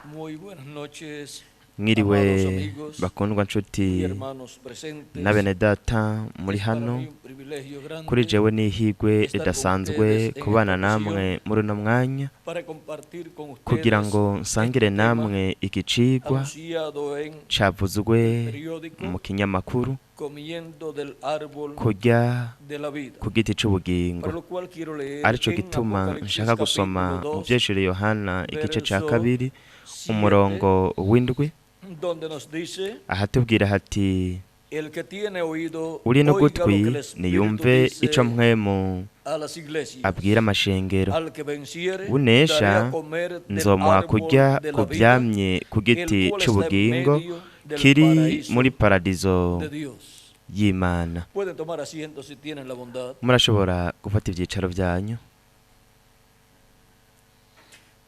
Muy buenas noches, Mwiriwe amados amigos bakundwa y nshuti hermanos presentes. na bene data muri Es para hano. mí un privilegio Kuri grande jewe n'ihigwe estar con ridasanzwe ustedes en esta kubana ocasión namwe muri uno mwanya para compartir con kugira ustedes ngo nsangire este tema namwe iki cigwa anunciado en cavuzwe periódico mu kinyamakuru Comiendo del árbol kurya de la vida. ku giti c'ubugingo. Para lo cual quiero leer Arico en gituma Apocalipsis nshaka gusoma capítulo mu 2, vyeshuri Yohana igice ca verso kabiri 7, umurongo w'indwi donde nos dice: ahatubwira hati El que tiene oído, uri oiga lo n'ugutwi que el Espíritu niyumve dice ico mpwemu a las iglesias. abwira amashengero. Al que venciere, daré Unesha a comer del nzomuha árbol kurya de ku la vida, vyamye ku el giti cual está en c'ubugingo medio del kiri paraíso muri paradizo de Dios. y'Imana. Pueden tomar asiento si tienen la bondad. Murashobora gufata ivyicaro vyanyu.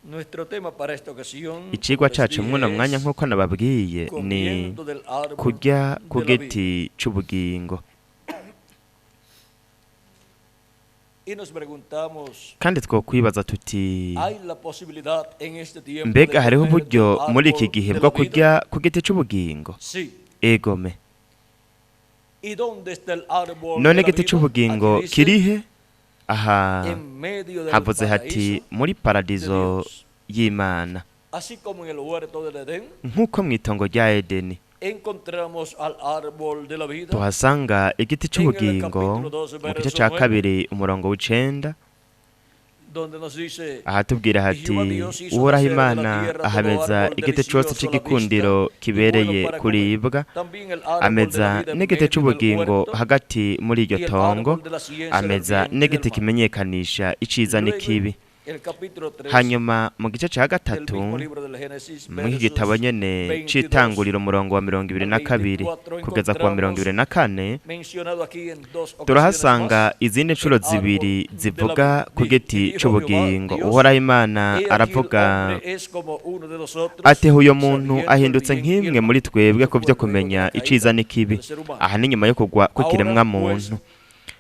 Nuestro tema para esta ocasión, como Icigwa les cacu mwuno dije, mwanya es nk'uko nababwiye ni comiendo del árbol kurya ku de la vida. giti c'ubugingo. Y nos preguntamos, Kandi twokwibaza tuti ¿hay la posibilidad en este tiempo de mbega hariho comer del uburyo muri iki árbol gihe de bwo la vida? kurya ku giti c'ubugingo? Sí. Egome. ¿Y dónde está el árbol None de la igiti vida? c'ubugingo Aquí dice, kirihe? Aha en medio del havuze hati paraíso muri de paradizo Dios. y'Imana. Así como en el huerto del Edén Nk'uko mw'itongo rya Edeni encontramos al árbol de la vida tuhasanga igiti en el c'ubugingo capítulo 2, mu gice verso ca 9, kabiri umurongo w'icenda donde nos dice: ahatubwira Y hati Jehová Dios hizo Uhoraho nacer de la Imana tierra todo ahameza árbol igiti cose delicioso a la vista c'igikundiro y bueno kibereye para comer. kuribwa También el árbol de la ameza vida en n'igiti medio del c'ubugingo huerto hagati muri iryo y el tongo árbol de la ciencia del ameza bien y del n'igiti mal. kimenyekanisha iciza Luego, n'ikibi. el capítulo 3 Hanyuma mu gice ca del gatatu mismo libro del Génesis, mw'iki gitabo versos nyene 22 c'itanguriro umurongo wa mirongo ibiri al na kabiri 24 kugeza ku wa mirongo ibiri encontramos na kane mencionado aquí en dos ocasiones turahasanga más izindi ncuro el árbol zibiri de la zivuga vida. ku Y giti dijo Jehová c'ubugingo. Dios: Uhoraho Imana He aquí el aravuga hombre es como uno de nosotros, ati uyo muntu sabiendo el ahindutse bien y el nk'imwe mal. muri twebwe Esto ku fue vyo luego de kumenya la caída iciza n'ikibi. del ser humano. Aha ni nyuma yo kugwa Ahora kw'ikiremwa pues, muntu.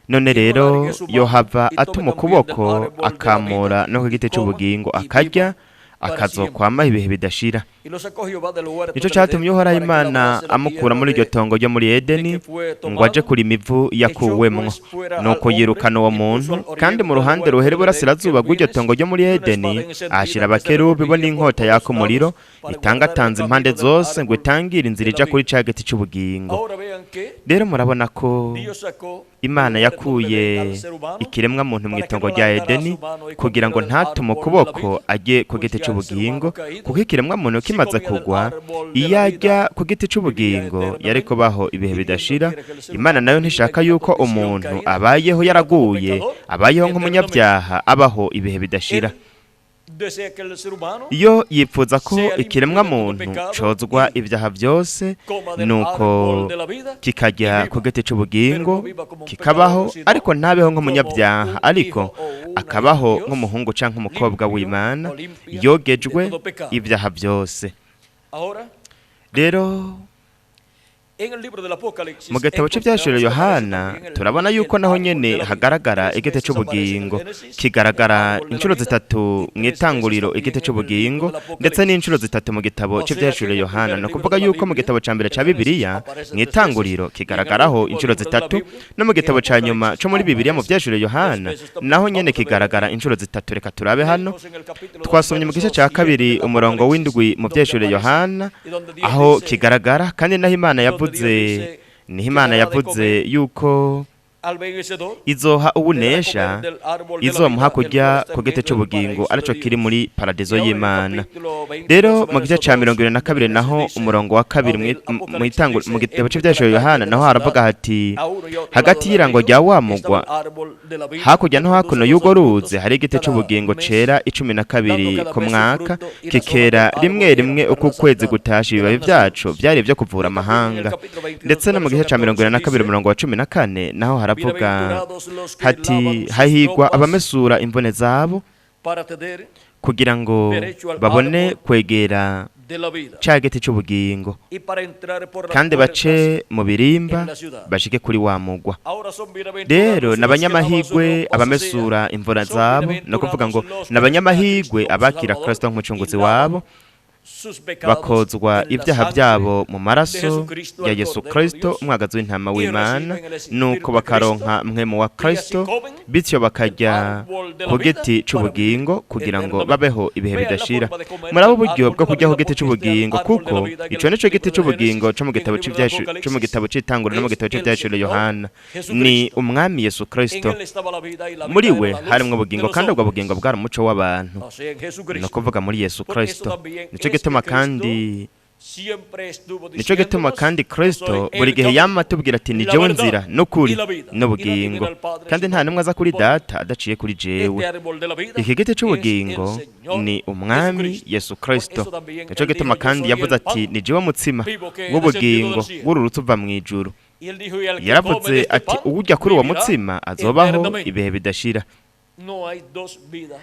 None Jehová rero largue su mano yohava y tome atuma también del ukuboko árbol de la vida akamura no ku y giti coma c'ubugingo y viva akarya para siempre. akazokwamaho ibihe bidashira. Y lo sacó Jehová del huerto Nico del catumye Edén Uhoraho para que Imana labrase la amukura tierra muri iryo de tongo ryo muri de Edeni que fue ngo aje tomado. kurima ivu Echó yakuwemwo. pues fuera al Nuko hombre yirukana uwo y puso muntu al kandi mu oriente del ruhande huerto ruhera del Edén iburasirazuba bw'iryo querubines tongo ryo muri y una Edeni espada encendida ahashira que se abakerubi bo revolvía por n'inkota yaka todos umuriro lados para guardar el itangatanze impande camino del zose ngo árbol itangire inzira de la ija kuri vida. ca giti c'ubugingo. Ahora vean que Rero murabona ko Dios sacó del Imana huerto del Edén yakuye al ser humano ikiremwa muntu para que mw'itongo no rya largara Edeni su mano y kugira comiera ngo del ntatume árbol de la ukuboko vida, aje ku pues giti ya el ser humano c'ubugingo caído, kuko ikiremwa muntu si kimaze comía del kugwa árbol de iyo la arya vida, ku giti vivía c'ubugingo yari eternamente. kubaho ibihe Y Dios no bidashira. quiere que el ser Imana humano nayo viva ntishaka en una yuko condición umuntu caída, abayeho viva como yaraguye pecador abayeho eternamente. nk'umunyabyaha abaho ibihe bidashira. Él desea que el ser humano Iyo yipfuza ko sea limpio ikiremwa de todo muntu pecado cozwa y ibyaha byose coma del nuko árbol de la vida y kikajya ku viva, giti pero c'ubugingo no viva como un pecador, kikabaho sino ariko ntabeho como nk'umunyabyaha un ariko hijo o una hija de akabaho Dios, nk'umuhungu canke umukobwa limpio w'Imana o limpia de yogejwe todo pecado. ibyaha byose. Ahora, Rero en el libro del Apocalipsis mu gitabo encontramos c'Ivyahishuriwe que aparece Yohana también el, turabona yuko el naho árbol de nyene la vida. hagaragara Tres igiti veces aparece en el c'ubugingo Génesis el kigaragara árbol de la inshuro vida zitatu y tres veces mw'itanguriro también igiti en el libro c'ubugingo del ndetse n'inshuro Apocalipsis. zitatu mu gitabo O sea que c'Ivyahishuriwe en el Yohana. primer Ni libro ukuvuga de la yuko mu Biblia, gitabo ca mbere el ca Génesis, Bibiliya aparece tres veces mw'itanguriro y en el kigaragaraho último inshuro libro de la zitatu Biblia, no mu en gitabo ca nyuma Apocalipsis, co muri Bibiliya mu aparece Vyahishuriwe tres Yohana veces también. naho nyene Vamos a ver kigaragara aquí. inshuro zitatu. Reka turabe hano. Leímos en el capítulo 2, Twasomye mu gice verso ca 7 kabiri del umurongo Apocalipsis, w'indwi mu donde Vyahishuriwe aparece Yohana y donde Dios aho dice, kigaragara kandi naho Imana donde Dios yavuze dice niho que Imana dará de yavuze comer yuko al vencedor, izoha le dará a comer uwunesha del árbol de la izomuha vida, el cual kurya está ku en giti medio del c'ubugingo paraíso de arico kiri Dios. muri paradizo Y ahora en el y'Imana. capítulo 22, Rero mu gice verso ca mirongo 2 ibiri na del kabiri Génesis naho dice, umurongo wa kabiri donde el Apocalipsis mw'itangu mu dice, gitabo en medio de la c'Ivyahishuriwe calle Yohana de la naho haravuga ciudad, hati a uno y otro lado hagati del y'irango río rya wa estaba mugwa el árbol de la vida hakurya que no hakuno produce 12 y'urwo ruzi frutos hari igiti cada c'ubugingo mes, cera icumi na dando kabiri cada ku vez su mwaka fruto, y las hojas kikera del árbol rimwe eran rimwe para uko la ukwezi sanidad gutasha de ibibabi las vyaco naciones. vyari ivyo kuvura Y también en el amahanga. capítulo 22, Ndetse no mu verso gice ca mirongo 14 ibiri na kabiri dice, umurongo wa 14 naho haravuga bienaventurados los que hati lavan sus hahigwa ropas abamesura imvune zabo para tener kugira ngo derecho al babone árbol kwegera de la vida ca giti c'ubugingo y para entrar por las kandi puertas bace mu birimba en la ciudad. bashike kuri wa mugwa. Ahora son Rero bienaventurados los que lavan sus n'abanyamahigwe ropas, o sea, abamesura imvura son zabo, no kuvuga ngo bienaventurados los que reciben a n'abanyamahigwe Cristo como abakira Salvador Kristo y nk'umucunguzi lavan wabo Bakozwa ibyaha byabo mu maraso ya Yesu Kristo, umwagazi w'intama w'Imana, nuko bakaronka mpwemu wa Kristo, bityo bakajya ku giti c'ubugingo kugira ngo babeho ibihe bidashira. Muraba uburyo bwo kujya ku giti c'ubugingo, kuko ico nico giti c'ubugingo co mu gitabo co mu gitabo c'itanguriro no mu gitabo c'Ivyahishuriwe Yohana. Ni Umwami Yesu Kristo. Muri we harimwo ubugingo, kandi ubwo bugingo bwari umuco w'abantu. Ni ukuvuga muri Yesu Kristo. Nico gituma kandi Kristo buri gihe yama atubwira ati: "Ni jewe nzira n'ukuri n'ubugingo, kandi nta n'umwe aza kuri Data adaciye kuri jewe." Iki giti c'ubugingo ni Umwami Yesu Kristo. Nico gituma kandi yavuze ati: "Ni jewe mutsima w'ubugingo w'ururutse uva mu ijuru." Yaravuze ati: "Uwurya kuri uwo mutsima azobaho ibihe bidashira."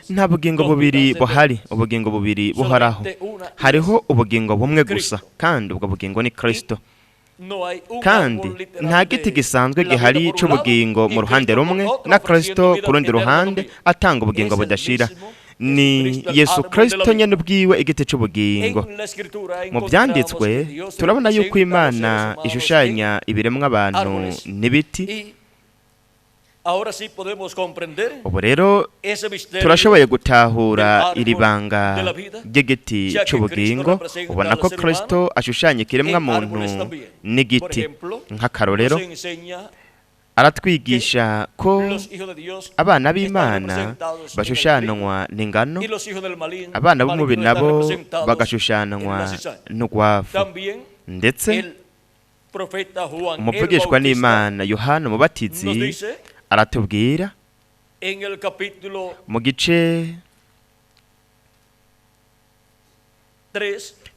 Nta bugingo bubiri buhari, ubugingo bubiri buhoraho. Hariho ubugingo bumwe gusa, kandi ubwo bugingo ni Kristo. Kandi nta giti gisanzwe gihari c'ubugingo mu ruhande rumwe na Kristo ku rundi ruhande atanga ubugingo budashira. Ni Yesu Kristo nyene ubwiwe, igiti c'ubugingo. Mu Byanditswe turabona yuko Imana ishushanya ibiremwa abantu n'ibiti. Ubu rero turashoboye gutahura iri banga ry'igiti c'ubugingo. Ubona ko Kristo ashushanya ikiremwa muntu n'igiti. Nk'akarorero, aratwigisha ko abana b'Imana bashushanwa n'ingano, abana b'umubi nabo bagashushanwa n'urwafu. Ndetse umuvugishwa n'Imana Yohana Umubatizi aratubwira mu gice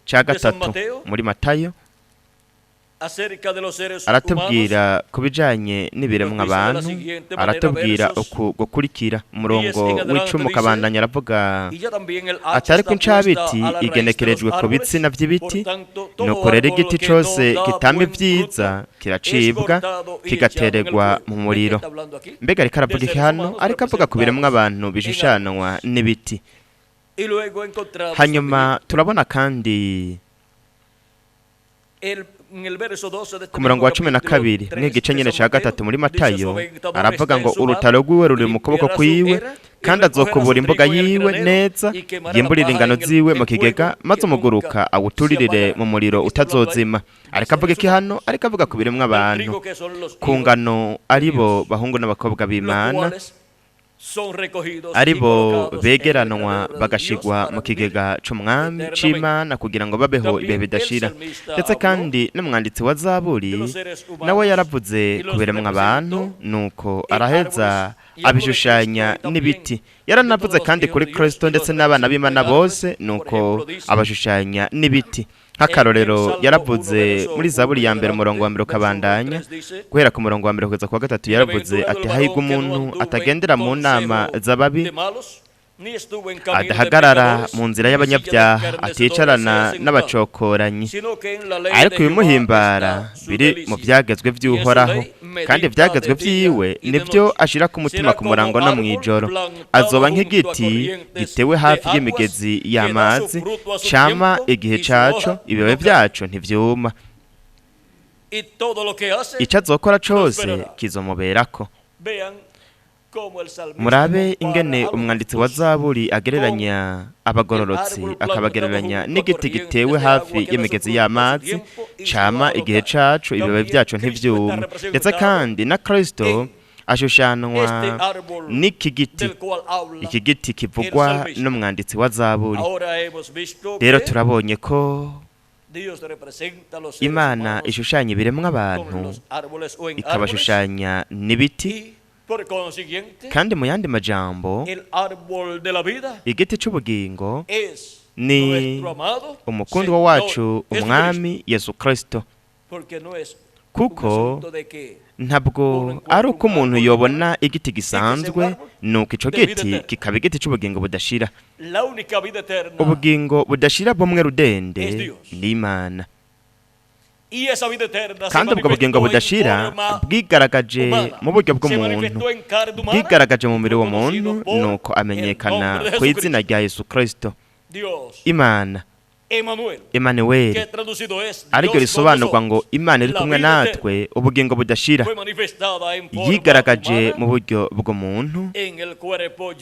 cya 3 muri Matayo, aratubwira ku bijanye n'ibiremwa abantu. Aratubwira uku gukurikira, umurongo w'10 ukabandanya, aravuga ati: "Ariko incabiti igenekerejwe ku bitsina by'ibiti. Nuko rero igiti cose kitama ibyiza kiracibwa, kigatererwa mu muriro." Mbega ariko aravuga iki hano? Ariko avuga ku biremwa abantu bishushanwa n'ibiti. Hanyuma turabona kandi ku murongo wa 12 n'igice nyine cya 3 muri Matayo, aravuga ngo: "Urutaro rwiwe ruri mu kuboko kwiwe, kandi azokubura imbuga yiwe neza, yimburire ingano ziwe mu kigega, maze umuguruka awuturirire mu muriro utazozima." Ariko avuga iki hano? Ariko avuga ku biremwa abantu, ku ngano, aribo bahungu n'abakobwa b'Imana, aribo begeranwa bagashigwa mu kigega c'Umwami c'Imana kugira ngo babeho ibihe bidashira. Ndetse kandi n'umwanditsi wa Zaburi nawe yaravuze ku biremwa abantu, nuko araheza abishushanya n'ibiti. Yaranavuze kandi kuri Kristo ndetse n'abana b'Imana bose, nuko abashushanya n'ibiti. Nk'akarorero, yaravuze muri Zaburi ya 1, umurongo wa 1 ukabandanya, guhera ku murongo wa 1 kugeza ku wa 3, yaravuze ati: "Hahirwa umuntu atagendera mu nama z'ababi, adahagarara mu nzira y'abanyabyaha, aticarana n'abacokoranyi. Ariko ibimuhimbara biri mu byagezwe by'Uhoraho, kandi ibyagezwe byiwe nibyo ashira ku mutima ku murango no mu ijoro. Azoba nk'igiti gitewe hafi y'imigezi y'amazi, cama igihe caco, ibibabi byaco ntivyuma. Icyo azokora cose kizomuberako." Murabe ingene umwanditsi wa Zaburi agereranya abagororotsi, akabagereranya n'igiti gitewe hafi y'imigezi y'amazi, cama igihe caco, ibibabi byaco ntivyuma. Ndetse kandi na Kristo ashushanwa n'iki giti, iki giti kivugwa n'umwanditsi wa Zaburi. Rero turabonye ko Imana ishushanya ibiremwa abantu, ikabashushanya n'ibiti. Kandi mu yandi majambo, igiti c'ubugingo ni umukundwa wacu, Umwami Yesu Kristo, kuko ntabwo ari uko umuntu yobona igiti gisanzwe, nuko ico giti kikaba igiti c'ubugingo budashira. Ubugingo budashira bumwe rudende ni Imana, kandi ubwo bugingo budashira bwigaragaje mu buryo bw'umuntu, bwigaragaje mu mubiri w'umuntu, nuko amenyekana ku izina rya Yesu Kristo. Imana Emanuweli, ariryo risobanurwa ngo Imana iri kumwe natwe, ubugingo budashira, yigaragaje mu buryo bw'umuntu,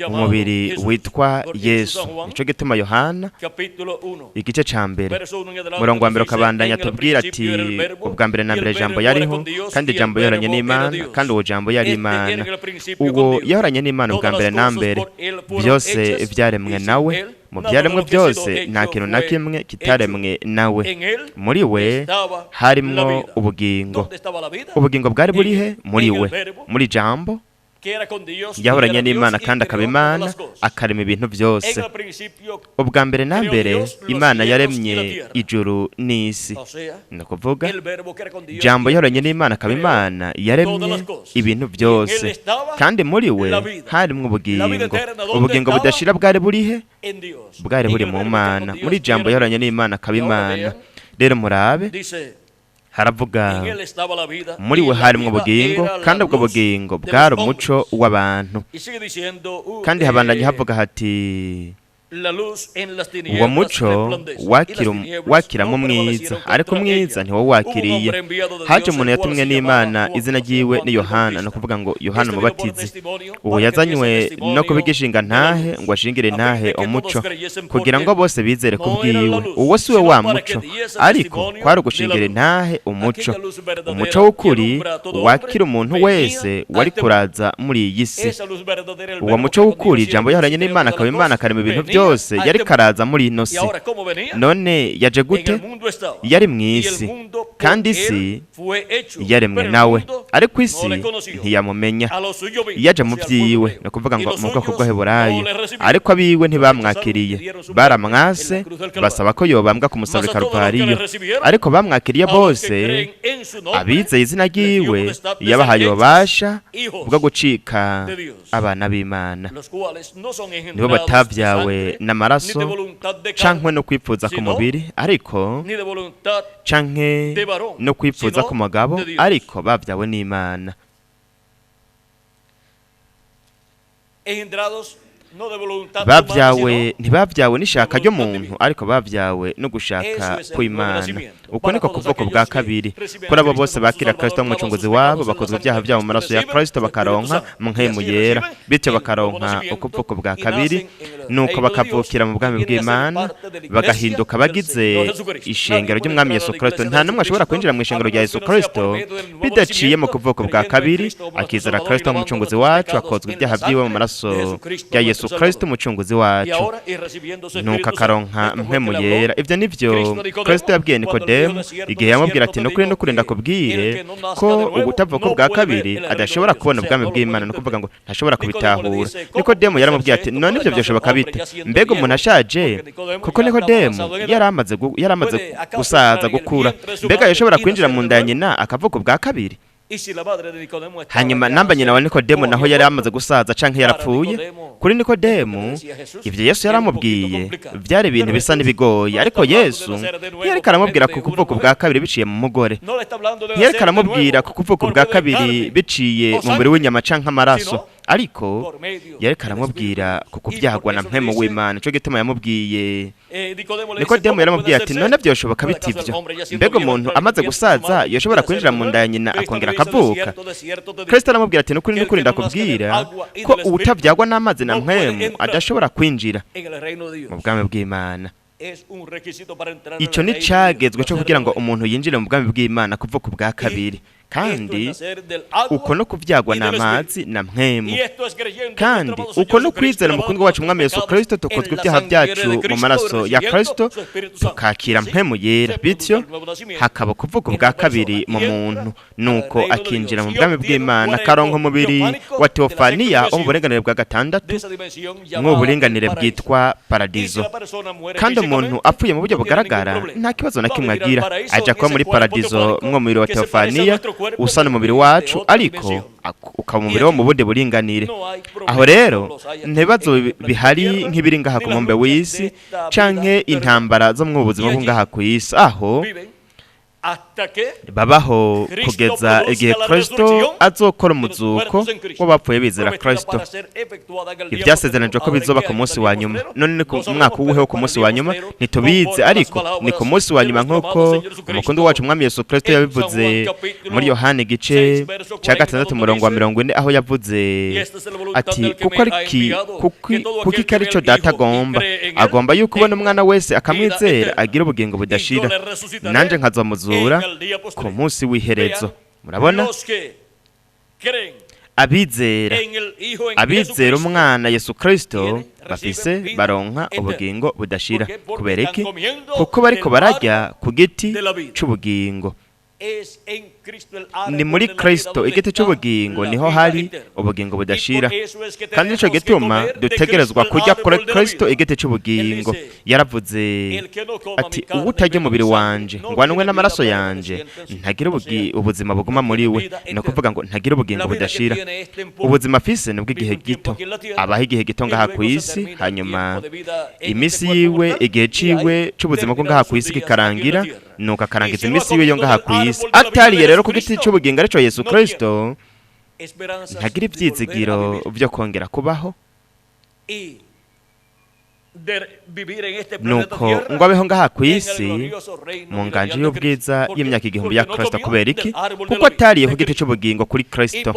umubiri witwa Yesu. Nico gituma Yohana igice ca mbere murongo wa mbere ukabandanya tubwira ati: "Ubwa mbere na mbere Jambo yariho, kandi Jambo yahoranye n'Imana, kandi uwo Jambo yari Imana. Uwo yahoranye n'Imana ubwa mbere na mbere. Byose vyaremwe nawe, mu byaremwe byose nta kintu na kimwe kitaremwe nawe. Muri we harimwo ubugingo." Ubugingo bwari burihe? Muri we, muri Jambo yahoranye n'Imana kandi akaba Imana, akarema ibintu byose. Ubwa mbere na mbere Imana yaremye ijuru n'isi. Ni ukuvuga Jambo yahoranye n'Imana akaba Imana, yaremye ibintu byose, kandi muri we harimwo ubugingo. Ubugingo budashira bwari burihe? Bwari buri mu Mana, muri Jambo yahoranye n'Imana akaba Imana. Rero murabe, haravuga: "Muri we harimwo ubugingo, kandi ubwo bugingo bwari umuco w'abantu." Kandi habandanye havuga hati: "Uwo muco wakiramo umwiza, ariko umwiza ntiwawakiriye. Haje umuntu yatumwe n'Imana, izina ryiwe ni Yohana." Ni ukuvuga ngo Yohana Umubatizi. "Uwo yazanywe no kuba igishinga ntahe, ngo ashingire ntahe umuco, kugira ngo bose bizere ku bwiwe. Uwo si we wa muco, ariko kwari ugushingira intahe umuco. Umuco w'ukuri wakira umuntu wese wari kuraza muri iyi si." Uwo muco w'ukuri, Ijambo yahoranye n'Imana akaba Imana, akarema ibintu byose, yari karaza muri ino si. None yaje gute? Yari mu isi, kandi isi yaremwe nawe, ariko isi ntiyamumenya. Yaje mu byiwe, ni ukuvuga ngo mu bwoko bw'Abaheburayo, ariko abiwe ntibamwakiriye. Baramwase, basaba ko yobambwa ku musaraba i Karuvariyo. Ariko bamwakiriye bose, abizeye izina ryiwe, yabahaye ububasha bwo gucika abana b'Imana. Nibo batavyawe n'amaraso canke no kwipfuza ku mubiri, ariko canke no kwipfuza ku mugabo, ariko bavyawe n'Imana." Babyawe, ntibabyawe n'ishaka ry'umuntu, ariko babyawe no gushaka kw'Imana. Uko niko kuvuka bwa kabiri kuri abo bose bakira Kristo nk'umucunguzi wabo, bakozwa ibyaha byabo mu maraso ya Kristo, bakaronka Mpwemu Yera, bityo bakaronka ukuvuka bwa kabiri, nuko bakavukira mu bwami bw'Imana, bagahinduka bagize ishengero ry'Umwami Yesu Kristo. Nta n'umwe ashobora kwinjira mu ishengero rya Yesu Kristo bidaciye mu kuvuka bwa kabiri, akizera Kristo nk'umucunguzi wacu, akozwa ibyaha byiwe mu maraso ya Yesu Kristo umucunguzi wacu, nuko akaronka Mpwemu Yera. Ibyo nivyo Kristo yabwiye Nikodemu igihe yamubwira ati: "Nukuri nukuri ndakubwire ko ubutavuka bwa kabiri adashobora kubona ubwami bw'Imana." Ni ukuvuga ngo ntashobora kubitahura. Nikodemu yaramubwiye ati: "None ibyo byoshoboka bite? Mbega umuntu ashaje?" Kuko Nikodemu yari amaze gusaza, gukura. Mbega yashobora kwinjira mu nda ya nyina akavuka ubwa kabiri? Hanyuma namba nyina wa Nikodemu naho yari amaze gusaza canke yarapfuye? Kuri Nikodemu, ivyo Yesu yaramubwiye vyari ibintu bisa n'ibigoye, ariko Yesu ntiyariko aramubwira ku kuvuka ubwa kabiri biciye mu mugore, ntiyariko aramubwira ku kuvuka ubwa kabiri biciye mu mubiri w'inyama canke amaraso, ariko yariko aramubwira ku kuvyagwa na Mpwemu w'Imana. Nico gituma yamubwiye, Nikodemu yaramubwiye ati: "None vyoshoboka bite ivyo? Mbega umuntu amaze gusaza yoshobora kwinjira mu nda ya nyina akongera akavuka?" Kristo aramubwira ati: "Nukuri nukuri ndakubwira ko uwutavyagwa n'amazi na Mpwemu adashobora kwinjira mu bwami bw'Imana." Ico ni cagezwe co kugira ngo umuntu yinjire mu bwami bw'Imana, kuvuka ubwa kabiri. Kandi uko no kuvyagwa n'amazi na Mpwemu, kandi uko no kwizera mukundwa wacu Umwami Yesu Kristo, tukozwa ibyaha byacu mu maraso ya Kristo, tukakira Mpwemu Yera, bityo hakaba kuvuka ubwa kabiri mu muntu, nuko akinjira mu bwami bw'Imana, akaronka umubiri wa teofaniya wo mu buringanire bwa gatandatu, mw'uburinganire bwitwa paradizo. Kandi umuntu apfuye mu buryo bugaragara nta kibazo na kimwe agira, aja kuba muri paradizo mwo mubiri wa teofaniya usa n'umubiri wacu, ariko ukaba umubiri wo mu bundi buringanire. Aho rero ntibibazo bihari nk'ibiri ngaha ku mubumbe w'isi canke intambara zo mu buzima bwo ngaha ku isi. Aho Babaho kugeza igihe Kristo azokora umuzuko w'abapfuye bizera Kristo. Ibyasezeranijwe ko bizoba ku munsi wa nyuma. None ni ku mwaka uwuhe wo ku munsi wa nyuma? Ntitubizi, ariko ni ku munsi wa nyuma, nk'uko umukundu wacu Umwami Yesu Kristo yabivuze muri Yohani igice cya 6 umurongo wa 40, aho yavuze ati: "Kuko ari kuko iki ari cyo Data agomba, agomba yuko ubona Umwana wese akamwizera agira ubugingo budashira, nanjye nkazamuzura ku munsi w'iherezo." Murabona, abizera Umwana Yesu Kristo bafise, baronka ubugingo budashira. Kubera iki? Kuko bariko barajya ku giti c'ubugingo. Ni muri Kristo, igiti c'ubugingo, niho hari ubugingo budashira. Kandi nico gituma dutegerezwa kujya kuri Kristo, igiti c'ubugingo. Yaravuze ati: "Uwutarya umubiri wanje ngo anywe n'amaraso yanje ntagira ubuzima buguma muri we." Ni ukuvuga ngo ntagira ubugingo budashira. Ubuzima afise ni ubw'igihe gito, abaho igihe gito ngaha ku isi, hanyuma iminsi yiwe, igihe ciwe c'ubuzima bwo ngaha ku isi kikarangira, nuko akarangiza iminsi yiwe yo ngaha ku isi atariye rero ku giti c'ubugingo, arico Yesu Kristo, ntagira ivyizigiro vyo kongera kubaho, nuko ngo abeho ngaha ku isi mu nganje y'ubwiza y'imyaka 1000 ya Kristo. Kubera iki? Kuko atariye ku giti c'ubugingo, kuri Kristo.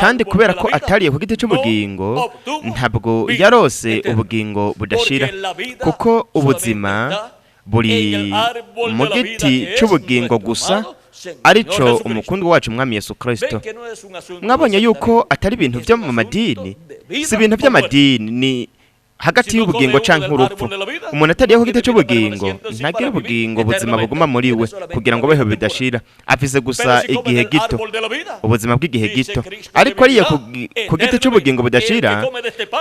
Kandi kubera ko atariye ku giti c'ubugingo, ntabwo yarose ubugingo budashira, kuko ubuzima buri mu giti c'ubugingo gusa, arico umukundu wacu Umwami Yesu Kristo. Mwabonye yuko atari ibintu vyo mu madini, si ibintu by'amadini, ni hagati y'ubugingo canke urupfu. Umuntu atariye ku giti c'ubugingo ntagira ubugingo buzima buguma muri we kugira ngo abeho bidashira. Afise gusa igihe gito, ubuzima bw'igihe gito. Ariko ariye ku giti c'ubugingo budashira,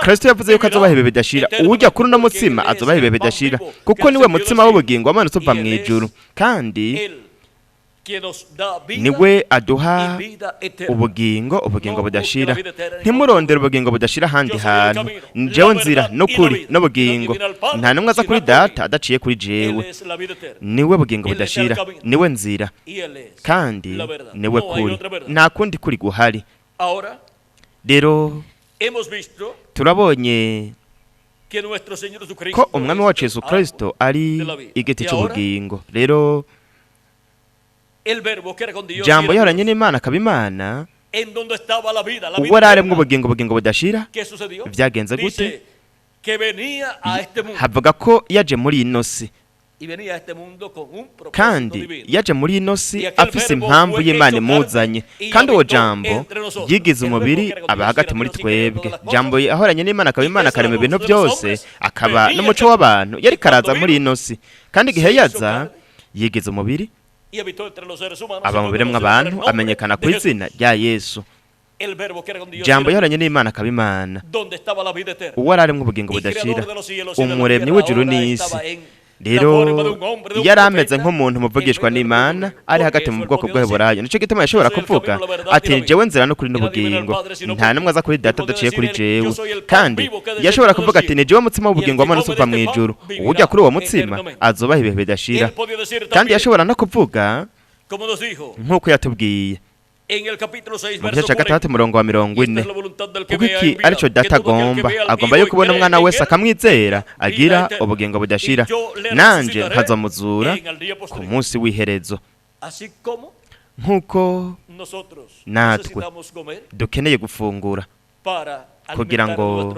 Kristo yavuze yuko azobaha ibihe bidashira. Uwurya kuri uno mutsima azobaha ibihe bidashira, kuko niwe mutsima w'ubugingo wamanutse uva mw'ijuru, kandi niwe aduha ubugingo, ubugingo budashira. Ntimurondere ubugingo budashira ahandi hantu. Jewe nzira n'ukuri n'ubugingo, nta n'umwe aza kuri Data adaciye kuri jewe. Niwe bugingo budashira, niwe nzira, kandi niwe kuri. Nta kundi kuri guhari. Rero turabonye ko Umwami wacu Yesu Kristo ari igiti cy'ubugingo. Rero Jambo yahoranye n'Imana akaba Imana, ubwo yari aremwe ubugingo, ubugingo budashira. Byagenze gute? Havuga ko yaje muri ino si, kandi yaje muri ino si afise impamvu y'Imana imuzanye. Kandi uwo Jambo yigize umubiri aba hagati muri twebwe. Jambo ahoranye n'Imana akaba Imana, akarema ibintu byose, akaba n'umuco w'abantu, yari karaza muri ino si. Kandi igihe yaza, yigize umubiri aba mu biremwa abantu, amenyekana ku izina rya Yesu. Jambo yahoranye n'Imana akaba Imana, uwo yari aremwe ubugingo budashira, umuremyi w'ijuru n'isi. Rero yari ameze nk'umuntu muvugishwa n'Imana ari hagati mu bwoko bw'Abaheburayo. Nicyo gituma yashobora kuvuga ati: "Jewe nzira n'ukuri n'ubugingo, nta n'umwe aza kuri Data adaciye kuri jewe." Kandi yashobora kuvuga ati: "Ni jewe mutsima w'ubugingo wamanutse uva mu ijuru, uwurya kuri uwo mutsima azobaha ibihe bidashira." Kandi yashobora no kuvuga nk'uko yatubwiye mu gice cya 6 umurongo wa 40: "Kuko iki aricyo Data agomba, agomba yo kubona Umwana wese akamwizera agira ubugingo budashira, nanje nkazamuzura ku munsi w'iherezo." Nk'uko natwe dukeneye gufungura kugira ngo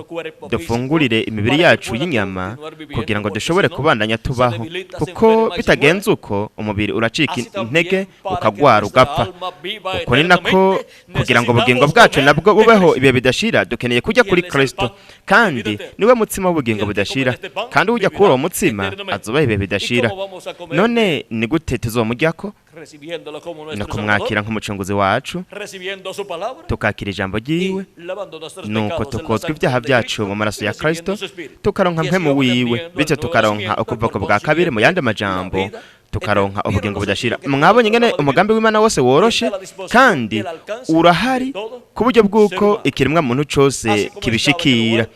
dufungurire imibiri yacu y'inyama, kugira ngo dushobore kubandanya tubaho, kuko bitagenze uko umubiri uracika intege, ukagwara, ugapfa, uko ni nako kugira ngo ubugingo bwacu nabwo bubeho ibihe bidashira, dukeneye kujya kuri Kristo. Kandi niwe mutsima w'ubugingo budashira, kandi ujya kuri uwo mutsima azubaha ibihe bidashira. None ni gute tuzomujyako? Ni kumwakira nk'umucunguzi wacu, tukakira ijambo ryiwe, nuko tukozwa ibyaha byacu mu maraso ya Kristo, tukaronka mpemu wiwe, bityo tukaronka ukuvuko bwa kabiri, mu yandi majambo tukaronka ubugingo budashira. Mwabonye ingene umugambi w'Imana wose woroshe kandi urahari ku buryo bw'uko ikiremwa muntu cose kibishikira.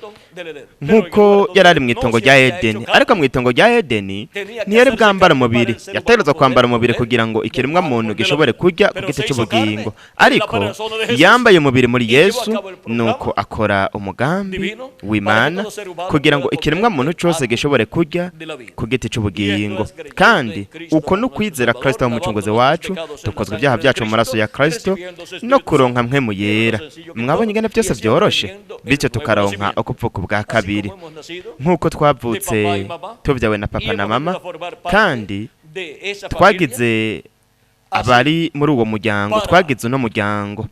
Nk'uko yari ari mu itongo rya Edeni, ariko mu itongo rya Edeni ntiyari bwambara umubiri. Yategerezwa kwambara umubiri kugira ngo ikiremwa muntu gishobore kurya ku giti cy'ubugingo, ariko yambaye umubiri muri Yesu, nuko akora umugambi w'Imana kugira ngo ikiremwa muntu cyose gishobore kurya ku giti cy'ubugingo. Kandi uko no kwizera Kristo umucunguzi wacu, tukozwe ibyaha byacu mu maraso ya Kristo no kuronka Mpwemu Yera. Mwabonye ingene byose byoroshe, bityo tukaronka ukupfuka ubwa kabiri. Nk'uko twavutse tubyawe na papa na mama, kandi twagize abari muri uwo muryango, twagize uno muryango.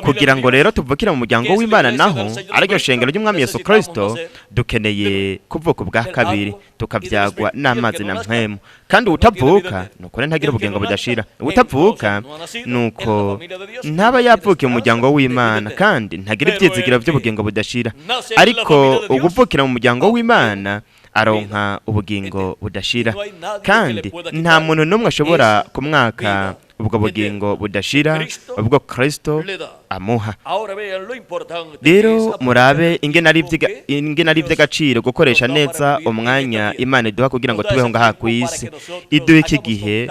Kugira ngo rero tuvukire mu muryango w'Imana, naho ariryo shengero ry'Umwami Yesu Kristo, dukeneye kuvuka ubwa kabiri, tukabyagwa n'amazi na Mpwemu. Kandi utavuka nuko ntagira ubugingo budashira. Utavuka nuko ntaba yavukiye mu muryango w'Imana, kandi ntagira ibyizigiro by'ubugingo budashira. Ariko uguvukira mu muryango w'Imana aronka ubugingo budashira, kandi nta muntu n'umwe ashobora kumwaka ubwo bugingo budashira ubwo Kristo amuha. Rero murabe ingene ari iby'agaciro gukoresha neza umwanya Imana iduha kugira ngo tubeho ngaha ku isi. Iduha iki gihe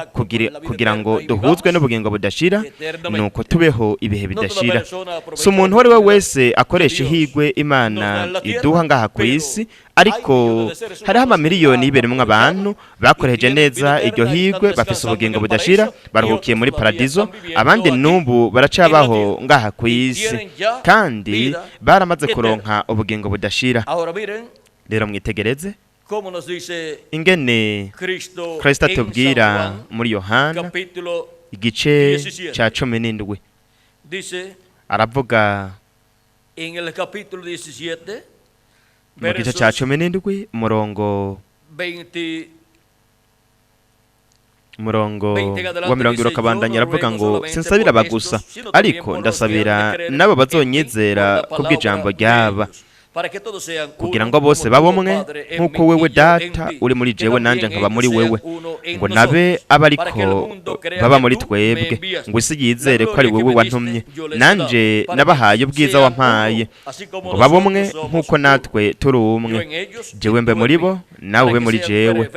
kugira ngo duhuzwe n'ubugingo budashira, nuko tubeho ibihe bidashira. Si umuntu uwo ari we wese akoresha ihigwe Imana iduha ngaha ku isi, ariko hariho amamiliyoni y'ibiremwa abantu bakoresheje neza iryo higwe, bafise ubugingo budashira, baruhukiye muri paradizo. Abandi n'ubu baracabaho ngaha ku isi, kandi baramaze kuronka ubugingo budashira. Rero mwitegereze ingene Kristo atubwira muri Yohana igice cya 17. Aravuga mu gice cya 17, umurongo wa 20 ukabandanya, aravuga ngo: "Sinsabira aba gusa, ariko ndasabira n'abo bazonyizera kubw'ijambo ryaba, kugira ngo bose babe umwe, nk'uko wewe Data uri muri jewe nanje nkaba muri wewe, ngo nabe abe ariko baba muri twebwe, ngo isi yizere ko ari wewe wantumye. Nanje nabahaye ubwiza wampaye, ngo babe umwe nk'uko natwe turi umwe, jewe mbe muri bo, nawe ube muri jewe,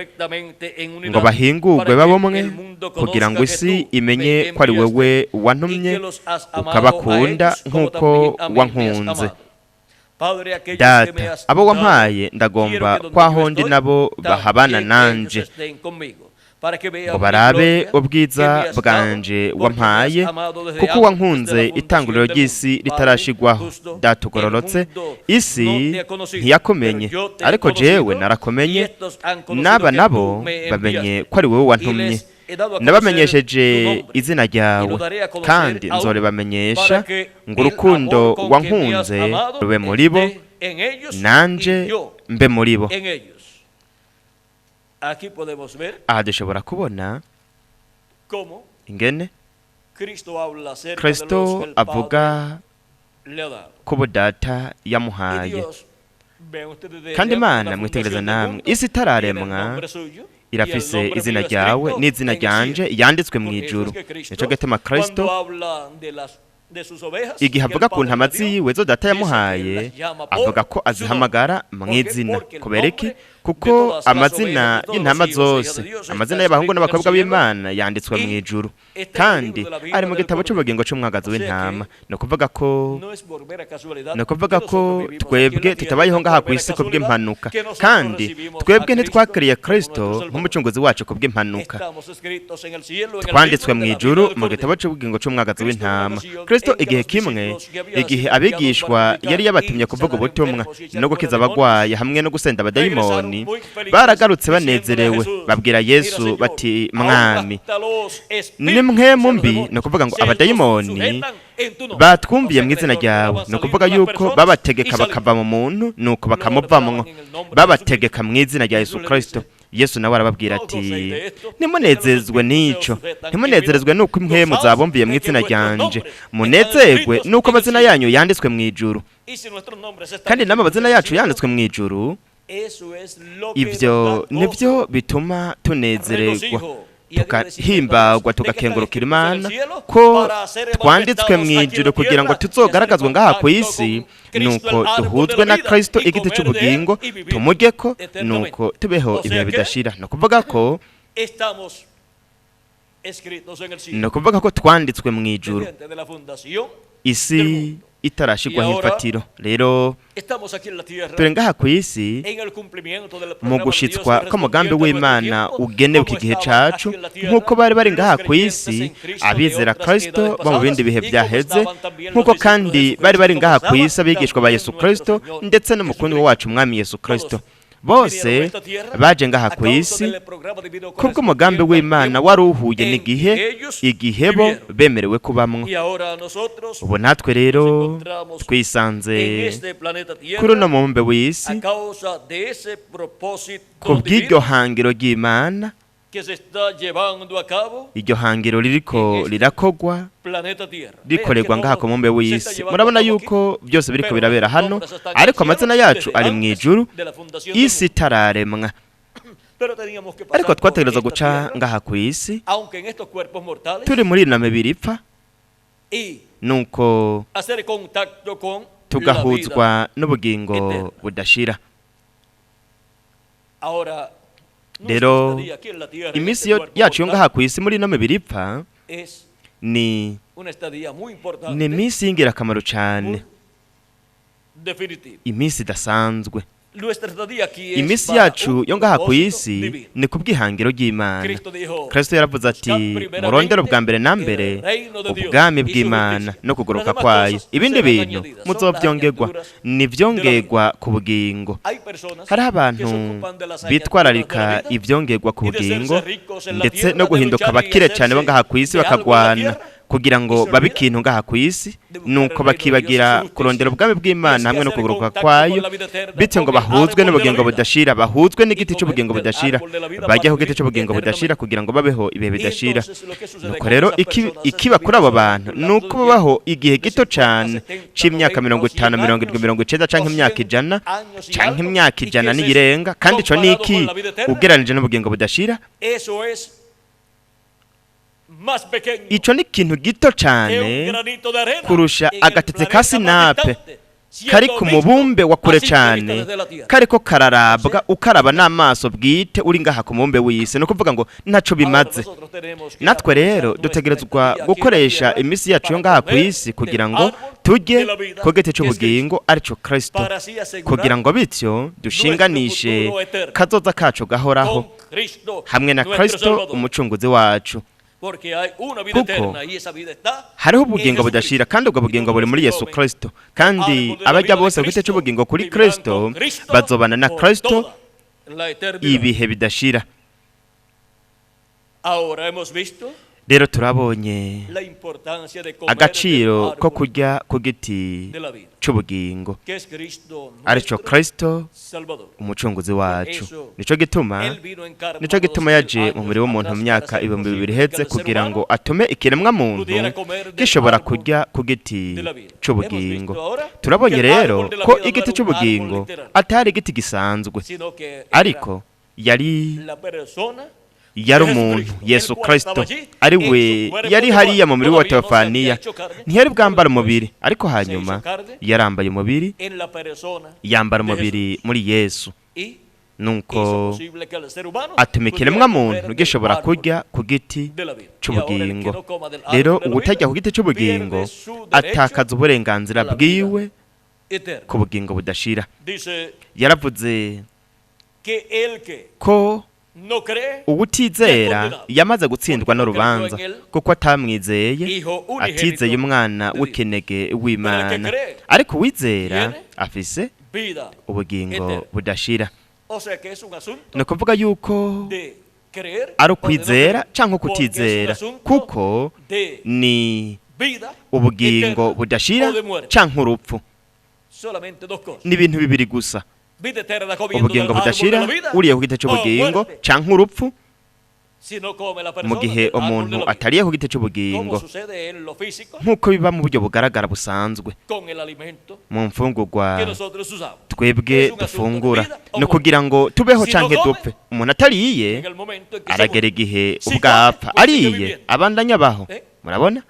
ngo bahingurwe babe umwe, kugira ngo isi imenye ko ari wewe wantumye, ukabakunda nk'uko wankunze. Data, abo wampaye ndagomba kwaho ndi nabo bahabana nanje, ngo barabe ubwiza bwanje wampaye, kuko wankunze itanguriro ry'isi ritarashigwaho. Data ugororotse, isi ntiyakumenye, ariko jewe narakumenye, n'aba nabo bamenye ko ari wowe wantumye. Nabamenyesheje izina ryawe, kandi nzoribamenyesha, ngo urukundo wankunze rube muri bo, nanje mbe muri bo." Aha dushobora kubona ingene Kristo avuga ko Data yamuhaye. Kandi Imana, mwitegereza namwe, isi itararemwa irafise izina ryawe n'izina ryanje yanditswe mu ijuru. Nico gituma Kristo, igihe avuga ku ntama ziwe zo Data yamuhaye, avuga ko azihamagara mu izina. Kubera iki? Kuko amazina y'intama zose, amazina y'abahungu n'abakobwa b'Imana, yanditswe mu ijuru, kandi ari mu gitabo cy'ubugingo cy'umwagazi w'intama. Ni ukuvuga ko twebwe tutabayeho ngaha ku isi kubw'impanuka, kandi twebwe ntitwakiriye Kristo nk'umucunguzi wacu kubw'impanuka. Twanditswe mu ijuru mu gitabo cy'ubugingo cy'umwagazi w'intama. Kristo igihe kimwe, igihe abigishwa yari yabatumye kuvuga ubutumwa no gukiza abagwayi hamwe no gusenda abadayimoni, baragarutse banezerewe, babwira Yesu bati: "Mwami, ni mpwemu mbi, ni ukuvuga ngo abadayimoni, batwumviye mu izina ryawe." Ni ukuvuga yuko babategeka bakava mu muntu, nuko bakamuvamwo, babategeka mu izina rya Yesu Kristo. Yesu nawe arababwira ati: "Ntimunezezwe n'ico, ntimunezerezwe nuko impwemu zabumviye mu izina ryanje, munezerwe nuko amazina yanyu yanditswe mu ijuru." Kandi n'ama amazina yacu yanditswe mu ijuru, ivyo nivyo bituma tunezererwa. Tugahimbagwa, tugakengurukira Imana ko twanditswe mu ijuru kugira ngo tuzogaragazwe ngaha ku isi, nuko duhuzwe na Kristo igiti cy'ubugingo, tumujye ko, nuko tubeho ibihe bidashira. Ni ukuvuga ko ni ukuvuga ko twanditswe mu ijuru isi itarashigwaho imfatiro. Rero turi ngaha ku isi mu gushitswa kw'umugambi w'Imana ugenewe iki gihe cacu, nk'uko bari bari ngaha ku isi abizera Kristo bo mu bindi bihe byaheze, nk'uko kandi bari bari ngaha ku isi abigishwa ba Yesu Kristo ndetse n'umukundwa wacu Umwami Yesu Kristo. Bose baje ngaha ku isi kubw'umugambi w'Imana wari uhuye n'igihe, igihe bo bemerewe kubamwo. Ubu natwe rero twisanze kuri uno mubumbe w'isi ku bw'iryo hangiro ry'Imana, iryo hangiro ririko rirakogwa, rikorerwa ngaha ku mubumbe w'isi. Murabona yuko byose biriko birabera hano, ariko amazina yacu ari mu ijuru isi itararemwa. Ariko twategereza guca ngaha ku isi turi muri ino mibiri ipfa, nuko tugahuzwa n'ubugingo budashira. Rero iminsi yacu yo ngaha ku isi muri ino mibiri ipfa ni iminsi y'ingirakamaro cyane, iminsi idasanzwe. Iminsi yacu yo ngaha ku isi ni ku bw'ihangiro ry'Imana. Kristo yaravuze ati: "Murondere ubwa mbere na mbere ubwami bw'Imana no kuguruka kwayo, ibindi bintu muzobyongerwa." Ni ibyongerwa ku bugingo. Hariho abantu bitwararika ibyongerwa ku bugingo ndetse no guhinduka abakire cyane bo ngaha ku isi, bakagwana kugira ngo babe ikintu ngaha ku isi, nuko bakibagira kurondera ubwami bw'Imana hamwe no kuguruka kwayo, bityo ngo bahuzwe n'ubugingo budashira, bahuzwe n'igiti cy'ubugingo budashira, bajye ku giti cy'ubugingo budashira kugira ngo babeho ibihe bidashira. Nuko rero ikiba kuri abo bantu ni uko babaho igihe gito cyane c'imyaka 50, 70, 90, canke imyaka 100, canke imyaka 100 n'iyirenga. Kandi ico ni iki ugereranije n'ubugingo budashira? Ico ni ikintu gito cyane kurusha agatete ka sinape kari ku mubumbe wa kure cyane, kariko kararabwa ukaraba n'amaso bwite uri ngaha ku mubumbe w'isi. Ni ukuvuga ngo ntaco bimaze. Natwe rero dutegerezwa gukoresha iminsi yacu yo ngaha ku isi kugira ngo tujye ku giti cy'ubugingo, arico Kristo, kugira ngo bityo dushinganishe kazoza kacu gahoraho hamwe na Kristo umucunguzi wacu, kuko hariho ubugingo budashira, kandi ubwo bugingo buri muri Yesu Kristo. Kandi abajya bose ku giti cy'ubugingo kuri Kristo bazobana na Kristo ibihe bidashira. Rero turabonye agaciro ko kurya ku giti c'ubugingo, arico Kristo umucunguzi wacu. Nico gituma yaje mu mubiri w'umuntu mu myaka 2000 iheze kugira ngo atume ikiremwa muntu gishobora kurya ku giti c'ubugingo. Turabonye rero ko igiti c'ubugingo atari igiti gisanzwe, ariko yari umuntu Yesu Kristo, ari we yari hariya mu mubiri wa Teofaniya. Ntiyari bwambara umubiri, ariko hanyuma yarambaye umubiri, yambara umubiri muri Yesu, nuko atuma ikiremwa muntu gishobora kurya ku giti c'ubugingo. Rero uwutajya ku giti c'ubugingo atakaza uburenganzira bwiwe ku bugingo budashira. Yaravuze ko uwutizera yamaze gutsindwa n'urubanza, kuko atamwizeye, atizeye umwana w'ikinege w'Imana. Ariko uwizera afise ubugingo budashira. Ni ukuvuga yuko ari ukwizera cyangwa kutizera, kuko ni ubugingo budashira cyangwa urupfu. Ni ibintu bibiri gusa: ubugingo budashira uriye ku giti cy'ubugingo, canke urupfu. Mu gihe umuntu atariye ku giti c'ubugingo, nk'uko biba mu buryo bugaragara busanzwe mu mfungurwa twebwe dufungura, ni ukugira ngo tubeho canke dupfe. Umuntu atariye aragera igihe ubwapfa, ariye abandanya abaho. Murabona,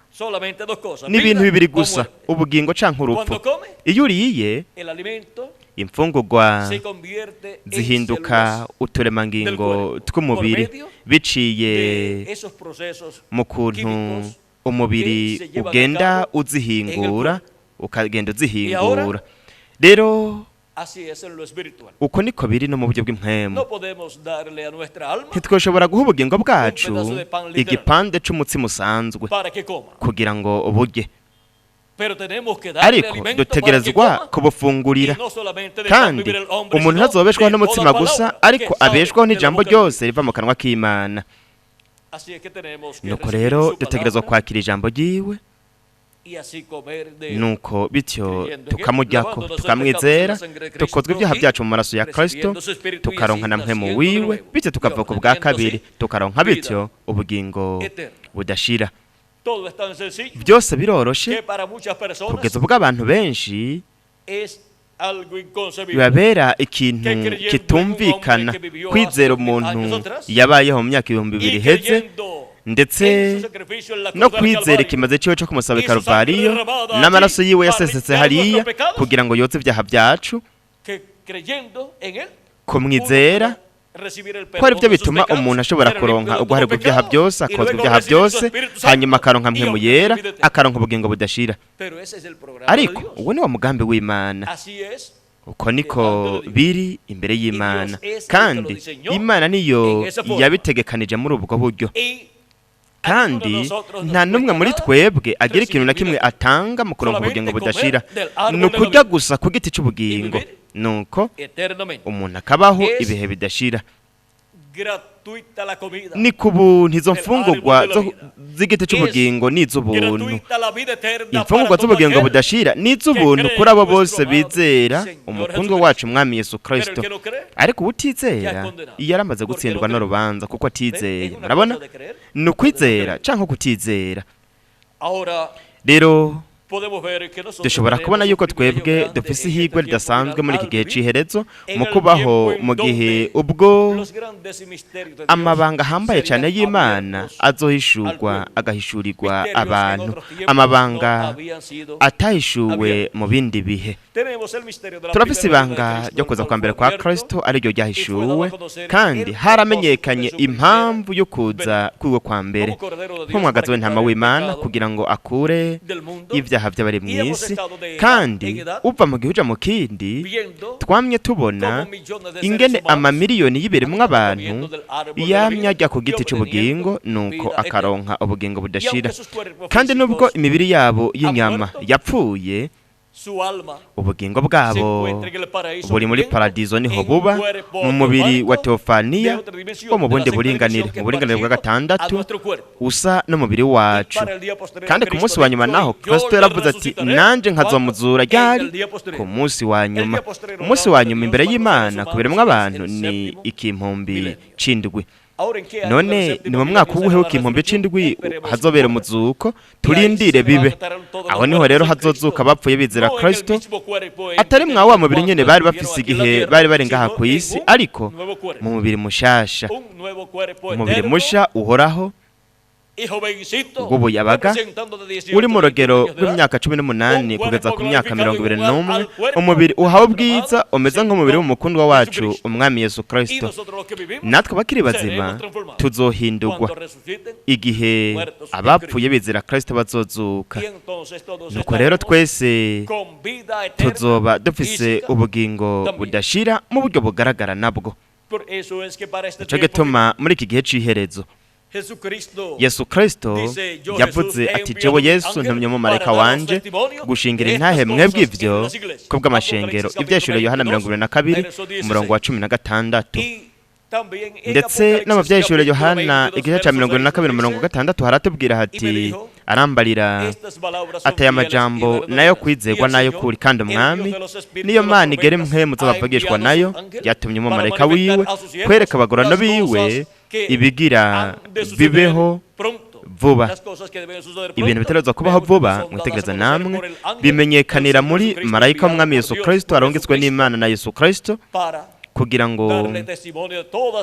ni ibintu bibiri gusa, ubugingo canke urupfu. Iyo uriye, imfungurwa zihinduka uturemangingo tw'umubiri biciye mu kuntu umubiri ugenda uzihingura, ukagenda uzihingura. Rero uko niko biri no mu buryo bw'impwemu. Ntitwoshobora guha ubugingo bwacu igipande c'umutsima usanzwe kugira ngo burye, ariko dutegerezwa kubufungurira. Kandi umuntu ntazobeshwaho n'umutsima gusa, ariko abeshwaho n'ijambo ryose riva mu kanwa k'Imana. Nuko rero dutegerezwa kwakira ijambo ryiwe, nuko bityo tukamuryako, tukamwizera, tukozwa ibyaha byacu mu maraso ya Kristo, tukaronka na mpwemu wiwe, bityo tukavuka ubwa kabiri, tukaronka bityo ubugingo budashira. Byose biroroshe kugeza ubwo abantu benshi bibabera ikintu kitumvikana kwizera umuntu yabayeho mu myaka 2000 iheze, ndetse no kwizera ikimaze ciwe co kumusaba i Karuvariyo n'amaraso yiwe yasesetse hariya kugira ngo yoze ibyaha byacu, kumwizera ko ari byo bituma umuntu ashobora kuronka uguharirwa ibyaha byose, akozwa ibyaha byose, hanyuma akaronka mpwemu yera, akaronka ubugingo budashira. Ariko uwo ni wo mugambi w'Imana. Uko niko biri imbere y'Imana, kandi Imana niyo yabitegekanije muri ubwo buryo. Kandi nta n'umwe muri twebwe agira ikintu na kimwe atanga mu kuronka ubugingo budashira, ni ukurya gusa ku giti c'ubugingo, nuko umuntu akabaho ibihe bidashira. Ni ku buntu izo mfungurwa z'igiti c'ubugingo ni iz'ubuntu. Imfungurwa z'ubugingo budashira ni iz'ubuntu kuri abo bose bizera umukundwa wacu Umwami Yesu Kristo. Ariko uwutizera iyo yaramaze gutsindwa n'urubanza kuko atizeye. Murabona, ni ukwizera canke kutizera. Rero dushobora kubona yuko twebwe dufise ihirwe ridasanzwe muri iki gihe c'iherezo mu kubaho mu gihe ubwo amabanga ahambaye cyane y'Imana azohishurwa, agahishurirwa abantu, amabanga atahishuwe mu bindi bihe. Turafise ibanga ryo kuza kwa mbere kwa Kristo, ariryo ryahishuwe, kandi haramenyekanye impamvu yo kuza kwiwe kwa mbere nk'umwagazi w'intama w'Imana kugira ngo akure ibyaha by'abari mu isi. Kandi uva mu gihe uja mu kindi, twamye tubona ingene amamiliyoni y'ibiremwa abantu yamye ajya ku giti c'ubugingo, nuko akaronka ubugingo budashira. Kandi nubwo imibiri yabo y'inyama yapfuye, ubugingo bwabo buri muri paradizo, niho buba mu mubiri wa teofaniya wo mu bundi buringanire, mu buringanire bwa gatandatu usa n'umubiri wacu. Kandi ku munsi wa nyuma naho Kristo yaravuze ati: "Nanje nkazomuzura." Ryari? Ku munsi wa nyuma. Umunsi wa nyuma imbere y'Imana ku biremwa abantu ni 2007. None ni mu mwaka uwuhe w'2007 hazobera umuzuko? Turindire bibe. Aho niho rero hazozuka abapfuye bizera Kristo, atari mwa wa mubiri nyene bari bafise igihe bari bari ngaha ku isi, ariko mu mubiri mushasha, umubiri musha uhoraho w'ubuyabaga uri mu rugero rw'imyaka 18 kugeza ku myaka 21, umubiri uhawe ubwiza umeze nk'umubiri w'umukundwa wacu Umwami Yesu Kristo. Natwe abakiri bazima tuzohindurwa igihe abapfuye bizera Kristo bazozuka. Nuko rero twese tuzoba dufise ubugingo budashira mu buryo bugaragara nabwo. Nico gituma muri iki gihe c'iherezo Yesu Kristo yavuze ati: "Jewe Yesu ntumye umumarayika wanje gushingira intahe mwebwe ivyo kubw'amashengero." Ivyahishuriwe Yohana 22 umurongo wa 16. Ndetse no mu Vyahishuriwe Yohana igice ca 22 umurongo wa 6 haratubwira hati: "Arambarira ataya amajambo nayo kwizerwa nayo kuri, kandi Umwami niyo Mana igera impwemu z'abavugishwa nayo yatumye umumarayika wiwe kwereka abagorano biwe Ibigira bibeho vuba, ibintu bitegerezwa kubaho vuba, mwitegereza namwe, bimenyekanira muri marayika w'umwami Yesu Kristo arungitswe n'Imana na Yesu Kristo kugira ngo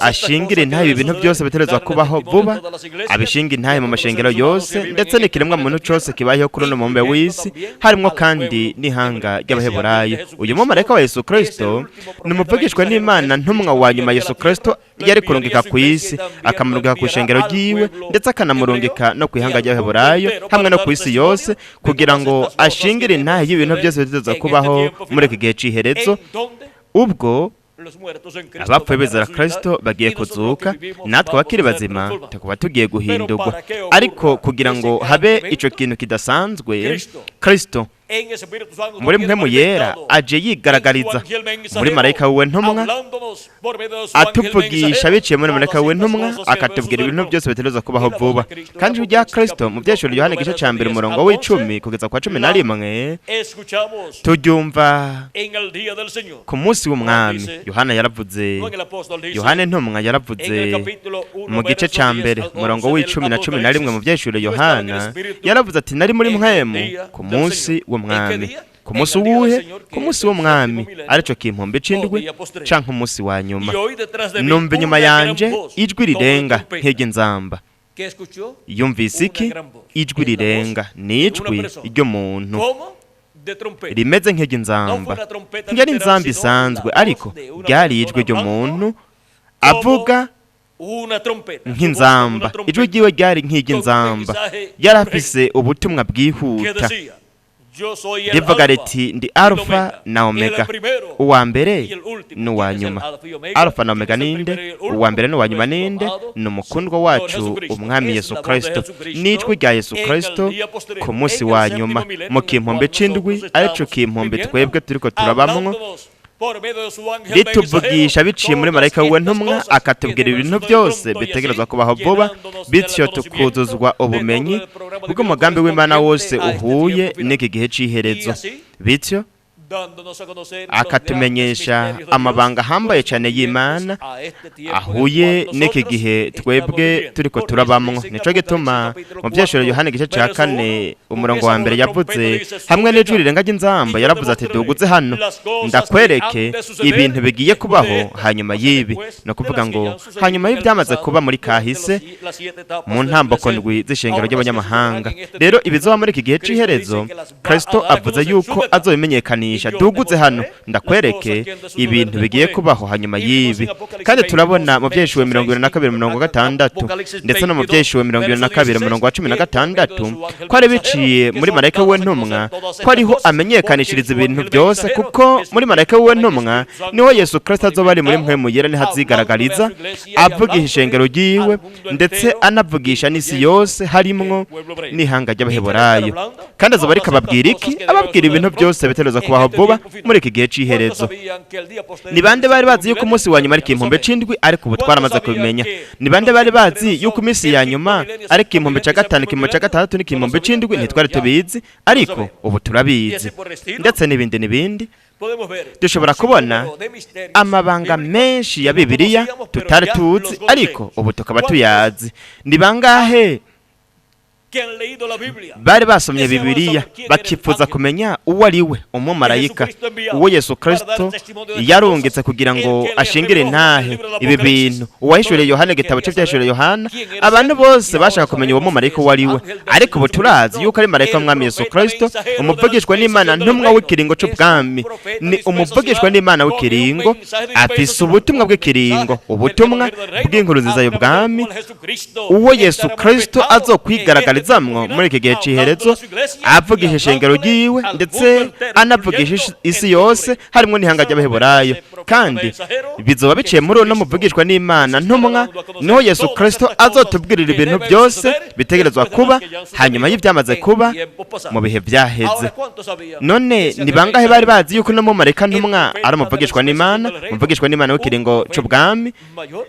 ashingire intahe ibi bintu byose bitegerezwa kubaho vuba, abishinga intahe mu mashengero yose ndetse n'ikiremwa muntu cyose kibayeho kuri uno mubumbe w'isi, harimo kandi n'ihanga ry'Abaheburayo. Uyu mumarayika wa Yesu Kristo ni umuvugishwa n'Imana, ntumwa wa nyuma Yesu Kristo yari kurungika ku isi, akamurungika ku ishengero ryiwe, ndetse akanamurungika no ku ihanga ry'Abaheburayo hamwe no ku isi yose, kugira ngo ashingire intahe y'ibintu byose bitegerezwa kubaho muri iki gihe c'iherezo, ubwo abapfuye bizera Kristo bagiye kuzuka, natwe abakiri bazima tukaba tugiye guhindurwa. Ariko kugira ngo habe ico kintu kidasanzwe, Kristo muri Mpwemu Yera aje yigaragariza muri marayika wiwe ntumwa, atuvugisha biciye muri marayika wiwe ntumwa, akatubwira ibintu byose bitegerezwa kubaho vuba. Kandi ijwi rya Kristo mu Vyahishuriwe Yohana igice ca 1 umurongo w'10 kugeza kwa 11 turyumva ku munsi w'Umwami. Yohana yaravuze, Yohana intumwa yaravuze mu gice ca 1 umurongo w'10 na 11 mu Vyahishuriwe Yohana, yaravuze ati: nari muri Mpwemu ku munsi w'Umwami. Ku munsi wuhe? Ku munsi w'Umwami, arico kimpombe c'indwi canke umunsi wa nyuma. Numva inyuma yanje ijwi rirenga nk'iry'inzamba. Yumvise iki? Ijwi rirenga, ni ijwi ry'umuntu rimeze nk'iry'inzamba. Ntiyari inzamba isanzwe, ariko ryari ijwi ry'umuntu avuga nk'inzamba. Ijwi ryiwe ryari nk'iry'inzamba, yari afise ubutumwa bwihuta rivuga riti: ndi Alfa na Omega, uwa mbere n'uwa nyuma. Alfa na Omega ninde? Uwa mbere n'uwa nyuma ninde? Ni umukundwa wacu Umwami Yesu Kristo. N'ijwi rya Yesu Kristo ku munsi wa nyuma mu kimpombe c'indwi, arico kimpombe twebwe turiko turabamwo, rituvugisha biciye muri marayika wiwe ntumwa, akatubwira ibintu byose bitegerezwa kubaho vuba, bityo tukuzuzwa ubumenyi bw'umugambi w'Imana wose uhuye n'iki gihe c'iherezo, bityo akatumenyesha amabanga ahambaye cyane y'Imana ahuye n'iki gihe twebwe turiko turabamwo. Nico gituma mu Vyahishuriwe Yohana igice ca 4 umurongo wa 1 yavuze hamwe n'ijwi rirenga ry'inzamba, yaravuze ati: duguze hano ndakwereke ibintu bigiye kubaho hanyuma y'ibi. Ni ukuvuga ngo hanyuma y'ibyamaze kuba muri kahise mu ntamboko ndwi z'ishengero ry'abanyamahanga. Rero ibizoba muri iki gihe c'iherezo, Kristo avuze yuko azobimenyekanisha: duguze hano ndakwereke ibintu bigiye kubaho hanyuma y'ibi. Kandi turabona mu Vyahishuriwe 22:6 ndetse no mu Vyahishuriwe 22:16 ko ari biciye muri marayika wiwe ntumwa ko ariho amenyekanishiriza ibintu byose, kuko muri marayika wiwe ntumwa niho Yesu Kristo azoba ari muri Mpwemu Yera, niho azigaragariza avugisha ishengero ryiwe ndetse anavugisha n'isi yose, harimwo n'ihanga ry'Abaheburayo. Kandi azoba ariko ababwira iki? Ababwira ibintu byose bitegerezwa kubaho vuba muri iki gihe c'iherezo. Ni bande bari bazi yuko umunsi wa nyuma ari ikimpombe c'indwi? Ariko ubu twaramaze kubimenya. Ni bande bari bazi yuko iminsi ya nyuma ari ikimpombe ca 5, ikimpombe ca 6 n'ikimpombe c'indwi? Ntitwari tubizi, ariko ubu turabizi, ndetse n'ibindi n'ibindi. Dushobora kubona amabanga menshi ya Bibiliya tutari tuzi, ariko ubu tukaba tuyazi. Ni bangahe bari basomye Bibiliya bakifuza kumenya uwo ari we umumarayika uwo Yesu Kristo yarungitse kugira ngo ashingire intahe ibi bintu, uwahishuriye Yohana igitabo cy'ibyahishuriwe Yohana? Abantu bose bashaka kumenya uwo mumarayika uwo ari we, ariko ubu turazi yuko ari marayika w'Umwami Yesu Kristo, umuvugishwa n'Imana, ntumwa w'ikiringo c'ubwami. Ni umuvugishwa n'Imana w'ikiringo, afise ubutumwa bw'ikiringo, ubutumwa bw'inkuru nziza y'ubwami, uwo Yesu Kristo azokwigaragariza muri iki gihe c'iherezo, avugisha ishengero ryiwe ndetse anavugisha isi yose, harimo n'ihanga ry'Abaheburayo. Kandi bizoba biciye muri uno muvugishwa n'Imana ntumwa niho Yesu Kristo azotubwirira ibintu byose bitegerezwa kuba hanyuma y'ibyamaze kuba mu bihe byaheze. None ni bangahe bari bazi yuko uno mumarayika ntumwa ari umuvugishwa n'Imana, umuvugishwa n'Imana w'ikiringo c'ubwami,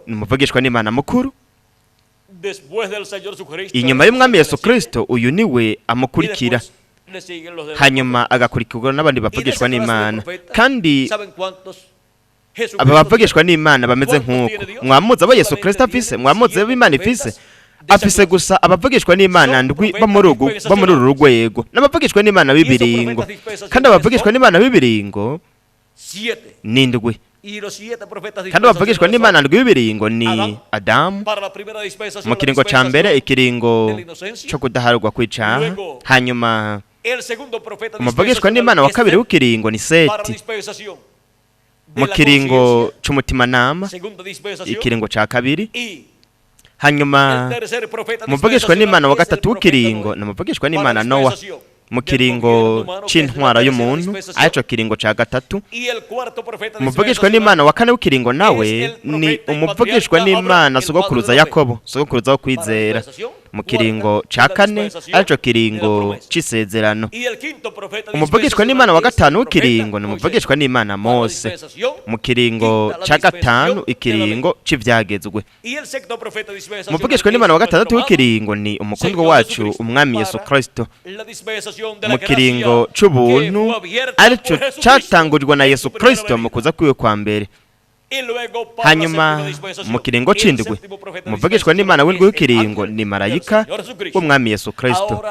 ni umuvugishwa n'Imana mukuru? Inyuma y'Umwami Yesu Kristo, uyu niwe amukurikira, hanyuma agakurikirwa n'abandi bavugishwa n'Imana. Kandi Aba bavugishwa n'Imana bameze nk'uko mwamuzi abo Yesu Kristo afise, mwamuzi abo Imana ifise. Afise gusa abavugishwa n'Imana ndwi bo muri uru rwego, n'abavugishwa n'Imana b'ibiringo. Kandi abavugishwa n'Imana b'ibiringo ni ndwi. Kandi abavugishwa n'Imana ndwi b'ibiringo ni Adamu mu kiringo ca mbere, ikiringo co kudaharurwa kw'icaha. Hanyuma umuvugishwa n'Imana wa kabiri w'ikiringo ni Seti mu kiringo c'umutimanama, ikiringo ca kabiri. Hanyuma umuvugishwa n'Imana wa gatatu w'ikiringo ni umuvugishwa n'Imana Nowa mu kiringo c'intwara y'umuntu, arico kiringo ca gatatu. Umuvugishwa n'Imana wa kane w'ikiringo nawe ni umuvugishwa n'Imana sogokuruza Yakobo, sogokuruza wo kwizera, mu kiringo ca kane, arico kiringo c'isezerano. Umuvugishwa n'Imana wa gatanu w'ikiringo ni umuvugishwa n'Imana Mose mu kiringo ca gatanu, ikiringo c'ivyagezwe. Umuvugishwa n'Imana wa gatandatu w'ikiringo ni umukundwa wacu umwami Yesu Kristo mu kiringo c'ubuntu, arico catangujwe na Yesu Kristo mu kuza kwiwe kwa mbere. Hanyuma mu kiringo c'indwi, umuvugishwa n'Imana w'indwi w'ikiringo ni marayika w'umwami Yesu Kristo.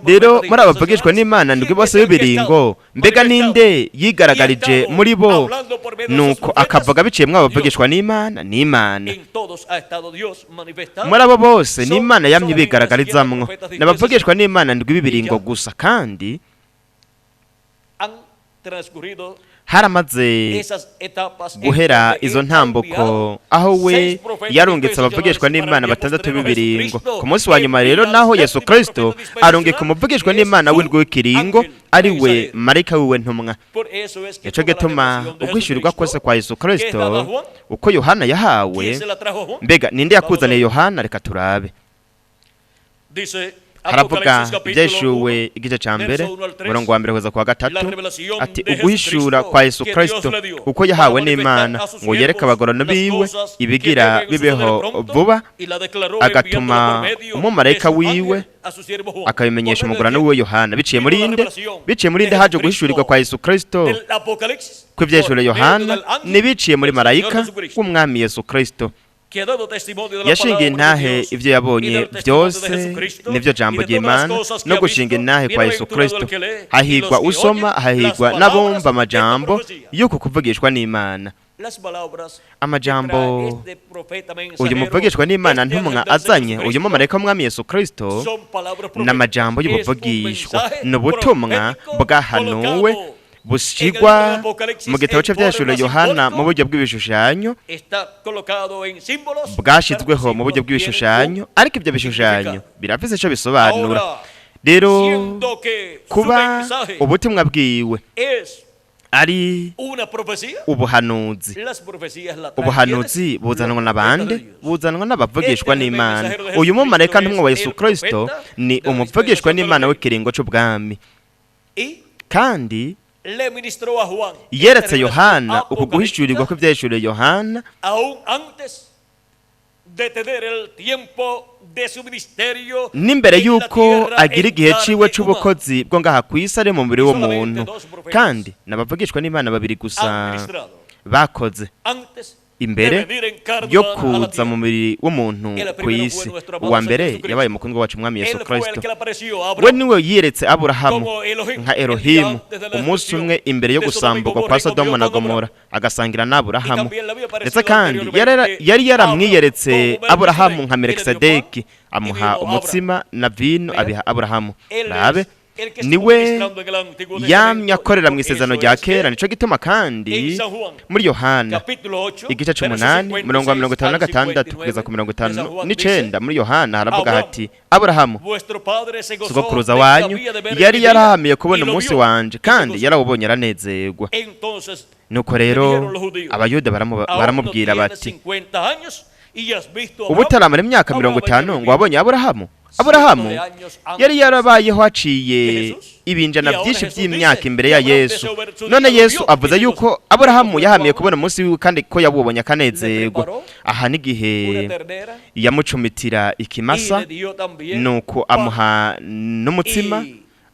Rero muri aba bavugishwa n'Imana ndwi bose b'ibiringo, mbega ninde yigaragarije muri bo nuko akavuga biciye mw'abo bavugishwa n'Imana? Ni Imana. Muri abo bose ni Imana yamye ibigaragarizamwo. N'abavugishwa n'Imana ndwi b'ibiringo gusa. Kandi haramaze guhera izo ntambuko aho we yarungitse abavugishwa n'Imana batandatu b'ibiringo. Ku munsi wa nyuma rero naho Yesu Kristo arungika umuvugishwa n'Imana w'indwi w'ikiringo, ari we marayika wiwe ntumwa. Nico gituma uguhishurirwa kose kwa Yesu Kristo uko Yohana yahawe. Mbega ninde yakuzaniye Yohana? Reka turabe. Haravuga Ivyashuwe igice ca mbere, umurongo wa mbere kugeza ku wa gatatu, ati: "Uguhishura kwa Yesu Kristo uko yahawe n'Imana ngo yereke abagorano biwe ibigira bibeho vuba, agatuma umumarayika wiwe akabimenyesha umugurano wiwe Yohana." Biciye muri inde? Biciye muri inde haje guhishurirwa kwa Yesu Kristo kw'ivyahishuriwe Yohana? Ntibiciye muri marayika w'umwami Yesu Kristo. Yashingiye intahe ibyo yabonye byose, nibyo jambo ry'Imana no gushinga intahe kwa Yesu Kristo. Hahigwa usoma, hahigwa n'abumva amajambo y'uku kuvugishwa n'Imana. Amajambo uyu muvugishwa n'Imana ntumwa azanye, uyu mumarayika w'umwami Yesu Kristo, n'amajambo y'ubuvugishwa, ni ubutumwa bwahanuwe bushigwa mu gitabo cy'ivyahishuriwe Yohana mu buryo bw'ibishushanyo, bwashyizweho mu buryo bw'ibishushanyo, ariko ibyo bishushanyo birafise ico bisobanura. Rero kuba ubutumwa bwiwe ari ubuhanuzi, ubuhanuzi buzanwa n'abande? Buzanwa n'abavugishwa n'Imana. Uyu mumarayika ntumwa wa Yesu Kristo ni umuvugishwa n'Imana w'ikiringo c'ubwami, kandi yeretse Yohana uku guhishurirwa kw'ivyahishuriwe Yohana n'imbere y'uko agira igihe ciwe c'ubukozi bwo ngaha kw'isi ari mu mubiri w'umuntu. Kandi n'abavugishwa n'Imana babiri gusa bakoze imbere yo kuza mu mubiri w'umuntu ku isi. Uwa mbere yabaye umukundwa wacu umwami Yesu Kristo. We niwe yiyeretse Aburahamu nka Elohimu umunsi umwe imbere yo gusamburwa kwa Sodomu na Gomora, agasangira n'Aburahamu. Ndetse kandi yari yaramwiyeretse Aburahamu nka Melikisedeki, amuha umutsima na vino, abiha Aburahamu. Rabe niwe yamye akorera mu isezerano rya kera. Nico gituma kandi muri Yohana igice c'umunani, murongo wa 56 kugeza ku 59, muri Yohana haravuga hati: "Aburahamu sogokuruza wanyu yari yarahamiye kubona umunsi wanje, kandi yarawubonye aranezerwa." Nuko rero Abayuda baramubwira bati: "Ubu utaramara imyaka 50 ngo wabonye Aburahamu?" Aburahamu yari yarabayeho haciye ibinjana byinshi by'imyaka imbere ya Yesu. None Yesu avuze yuko Aburahamu yahamiye kubona umunsi wiwe, kandi ko yawubonye akanezerwa. Aha n'igihe yamucumitira ikimasa, nuko amuha n'umutsima,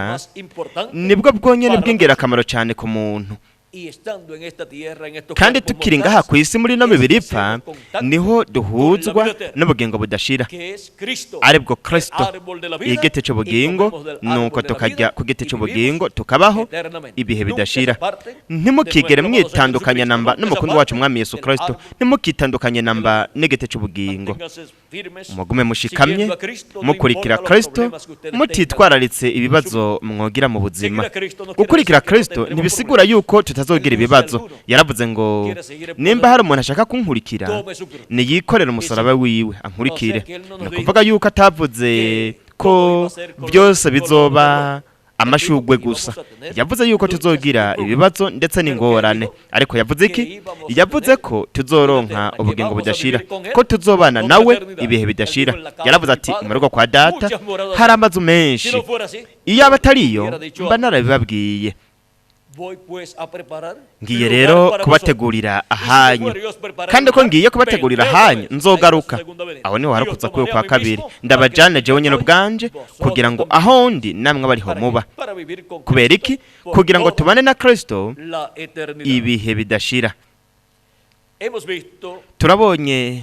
wera más importante nibwo bwonyene para bw'ingirakamaro cyane ku muntu. Kandi tukiri ngaha ku isi muri ino mibiri ipfa, niho duhuzwa n'ubugingo budashira, aribwo Kristo, igiti cy'ubugingo. Nuko tukajya ku giti cy'ubugingo, tukabaho ibihe bidashira. Ntimukigere mwitandukanya namba n'umukunzi wacu Umwami Yesu Kristo, ntimukitandukanye namba n'igiti cy'ubugingo. Mugume mushikamye mukurikira Kristo, mutitwararitse ibibazo mwogira mu buzima. Gukurikira Kristo ntibisigura yuko tutazogira ibibazo. Yaravuze ngo: "Nimba hari umuntu ashaka kunkurikira, niyikorere umusaraba wiwe ankurikire." Ni ukuvuga yuko atavuze ko byose bizoba amashugwe gusa. Yavuze yuko tuzogira ibibazo ndetse n'ingorane, ariko yavuze iki? Yavuze ko tuzoronka ubugingo budashira, ko tuzobana nawe ibihe bidashira. Yaravuze ati: "Mu rugo kwa Data hari amazu menshi, iyo aba atariyo mba narabibabwiye. Ngiye rero kubategurira ahanyu, kandi ko ngiye kubategurira ahanyu, nzogaruka." Aho niho harakuza kwiwe kwa kabiri. "Ndabajane jewe nyene ubwanje, kugira ngo aho ndi namwe abariho muba." Kubera iki? Kugira ngo tubane na Kristo ibihe bidashira. Turabonye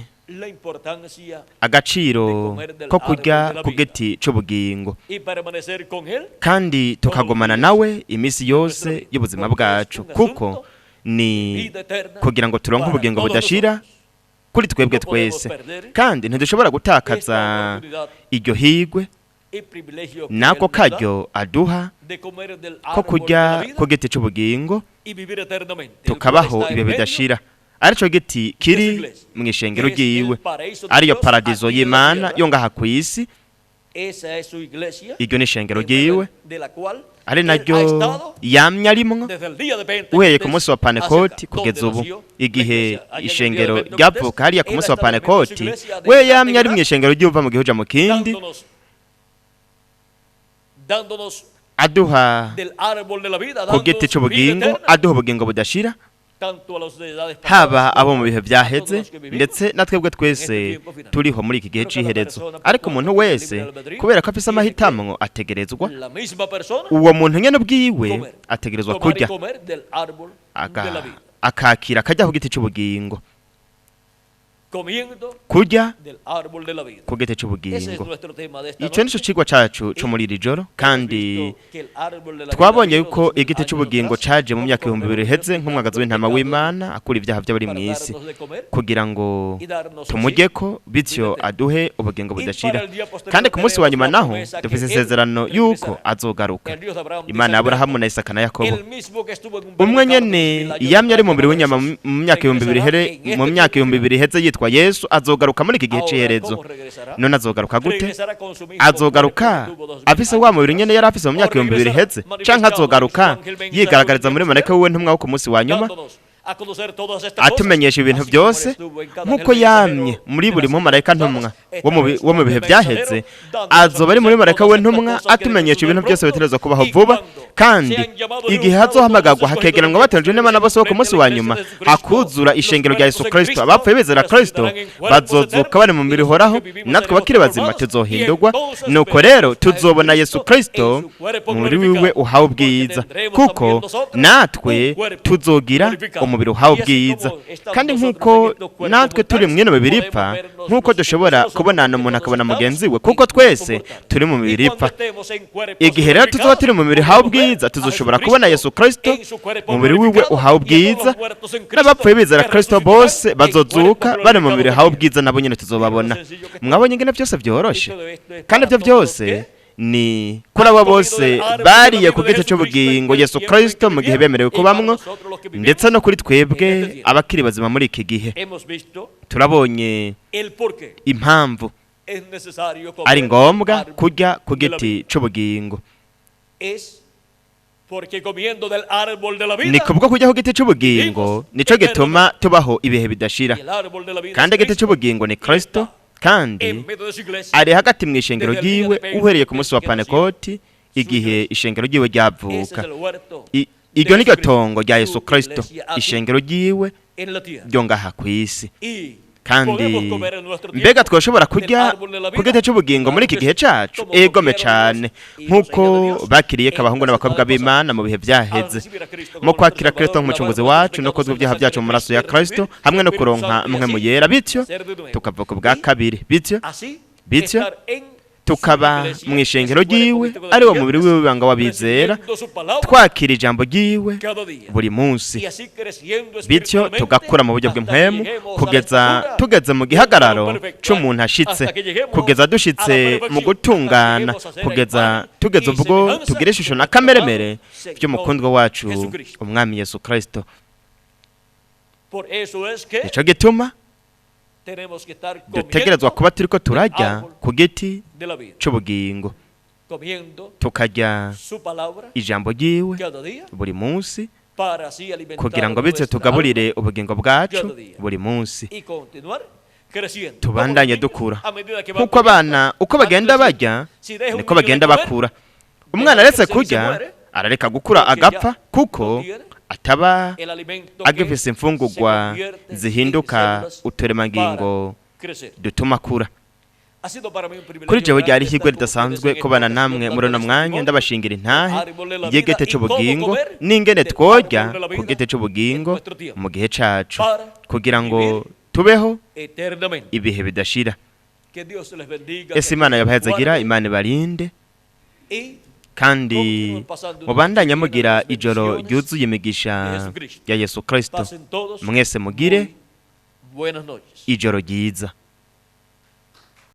agaciro ko kurya ku giti c'ubugingo kandi tukagumana nawe iminsi yose y'ubuzima bwacu, kuko ni kugira ngo turonke ubugingo budashira kuri twebwe twese. Kandi ntidushobora gutakaza iryo higwe nako karyo aduha ko kurya ku giti c'ubugingo, tukabaho ibihe bidashira, arico giti kiri mu ishengero ryiwe, ariyo paradizo y'Imana yo ngaha ku isi. Iryo ni ishengero ryiwe, ari naryo yamye arimwo uhereye ku munsi wa Pantekoti kugeza ubu. Igihe ishengero ryavuka hariya ku munsi wa Pantekoti, we yamye ari mu ishengero ry'uva mu gihuja mu kindi, aduha ku giti c'ubugingo, aduha ubugingo budashira, haba abo mu bihe byaheze ndetse na twebwe twese turiho muri iki gihe c'iherezo. Ariko umuntu wese, kubera ko afise amahitamwo, ategerezwa, uwo muntu nyene ubwiwe ategerezwa kurya, akakira, akajya ku giti c'ubugingo, kurya ku giti c'ubugingo. Ico nico cigwa cacu co muri iri joro. Kandi twabonye yuko igiti c'ubugingo caje mu myaka 2000 iheze nk'umwagazi w'intama w'Imana akura ibyaha by'abari mu isi, kugira ngo tumujyeko, bityo aduhe ubugingo budashira. Kandi ku munsi wa nyuma naho dufise isezerano yuko azogaruka. Imana ya Aburahamu na Isaka na Yakobo, umwe nyene yamye ari mu mubiri w'inyama mu myaka 2000 here, mu myaka 2000 iheze, yitwa Yesu, azogaruka muri iki gihe c'iherezo. None azogaruka gute? Azogaruka afise wa mubiri nyene yari afise mu myaka 2000 iheze, canke azogaruka yigaragariza muri marayika wiwe ntumwa wo ku munsi wa nyuma, atumenyesha ibintu byose nk'uko yamye muri buri mumarayika ntumwa wo mu bihe byaheze? Azoba ari muri marayika we ntumwa, atumenyesha ibintu byose bitegerezwa kubaho vuba. Kandi igihe hazohamagarwa, hakegeranwa batonje n'Imana bose bo ku munsi wa nyuma, hakuzura ishengero rya Yesu Kristo, abapfuye bizera Kristo bazozuka bari mu mibiri ihoraho, natwe bakiri bazima tuzohindurwa. Nuko rero tuzobona Yesu Kristo mu mubiri wiwe uhawe ubwiza, kuko natwe tuzogira umubiri uhawe ubwiza. Kandi nk'uko natwe turi mwino mibiri ipfa, nk'uko dushobora kubonana, umuntu akabona mugenzi we, kuko twese turi mu mibiri ipfa, igihe rero tuzoba turi mu mibiri uhawe ubwiza, tuzoshobora kubona Yesu Kristo mu mubiri wiwe uhawe ubwiza. N'abapfuye bizera Kristo bose bazozuka bari mu mubiri uhawe ubwiza, nabo nyine tuzobabona. Mwabonye ingene byose byoroshe? Kandi ibyo byose ni kuri abo bose bariye ku giti cy'ubugingo Yesu Kristo mu gihe bemerewe kubamwo, ndetse no kuri twebwe abakiri bazima muri iki gihe. Turabonye impamvu ari ngombwa kurya ku giti c'ubugingo. Ni kubwo kujya ku giti c'ubugingo nico gituma tubaho ibihe bidashira. Kandi igiti c'ubugingo ni Kristo, kandi ari hagati mu ishengero ryiwe uhereye ku munsi wa Pantekoti, igihe ishengero ryiwe ryavuka. Iryo ni ryo tongo rya Yesu Kristo, ishengero ryiwe ryo ngaha ku isi. Kandi mbega twashobora kurya ku giti cy'ubugingo muri iki gihe cacu? Egome cane, nk'uko bakiriye ko abahungu n'abakobwa b'Imana mu bihe byaheze, mu kwakira Kristo nk'umucunguzi wacu no kozwa ibyaha byacu mu maraso ya Kristo, hamwe no kuronka Mpwemu Yera, bityo tukavuka ubwa kabiri, bityo tukaba mu ishengero ryiwe, ari wo mubiri wiwe w'ibanga w'abizera, twakira ijambo ryiwe buri munsi, bityo tugakura mu buryo bw'impwemu kugeza tugeze mu gihagararo c'umuntu ashitse, kugeza dushitse mu gutungana, kugeza tugeze ubwo tugira ishusho na kameremere by'umukundwa wacu, Umwami Yesu Kristo. Nico gituma dutegerezwa kuba turiko turarya ku giti c'ubugingo, tukarya ijambo ryiwe buri munsi, kugira ngo bityo tugaburire ubugingo bwacu buri munsi, tubandanye dukura. Nk'uko abana uko bagenda barya niko bagenda bakura. Umwana aretse kurya arareka gukura, agapfa, kuko ataba agifise imfungurwa zihinduka uturemangingo dutuma akura. Kuri jewe ryari ihirwe ridasanzwe kubana namwe muri uno mwanya, ndabashingira intahe y'igiti c'ubugingo n'ingene tworya ku giti c'ubugingo mu gihe cacu, kugira ngo tubeho ibihe bidashira. Ese Imana yabahezagira, Imana ibarinde, kandi mubandanye mugira ijoro ryuzuye imigisha ya Yesu Kristo. Mwese mugire ijoro ryiza.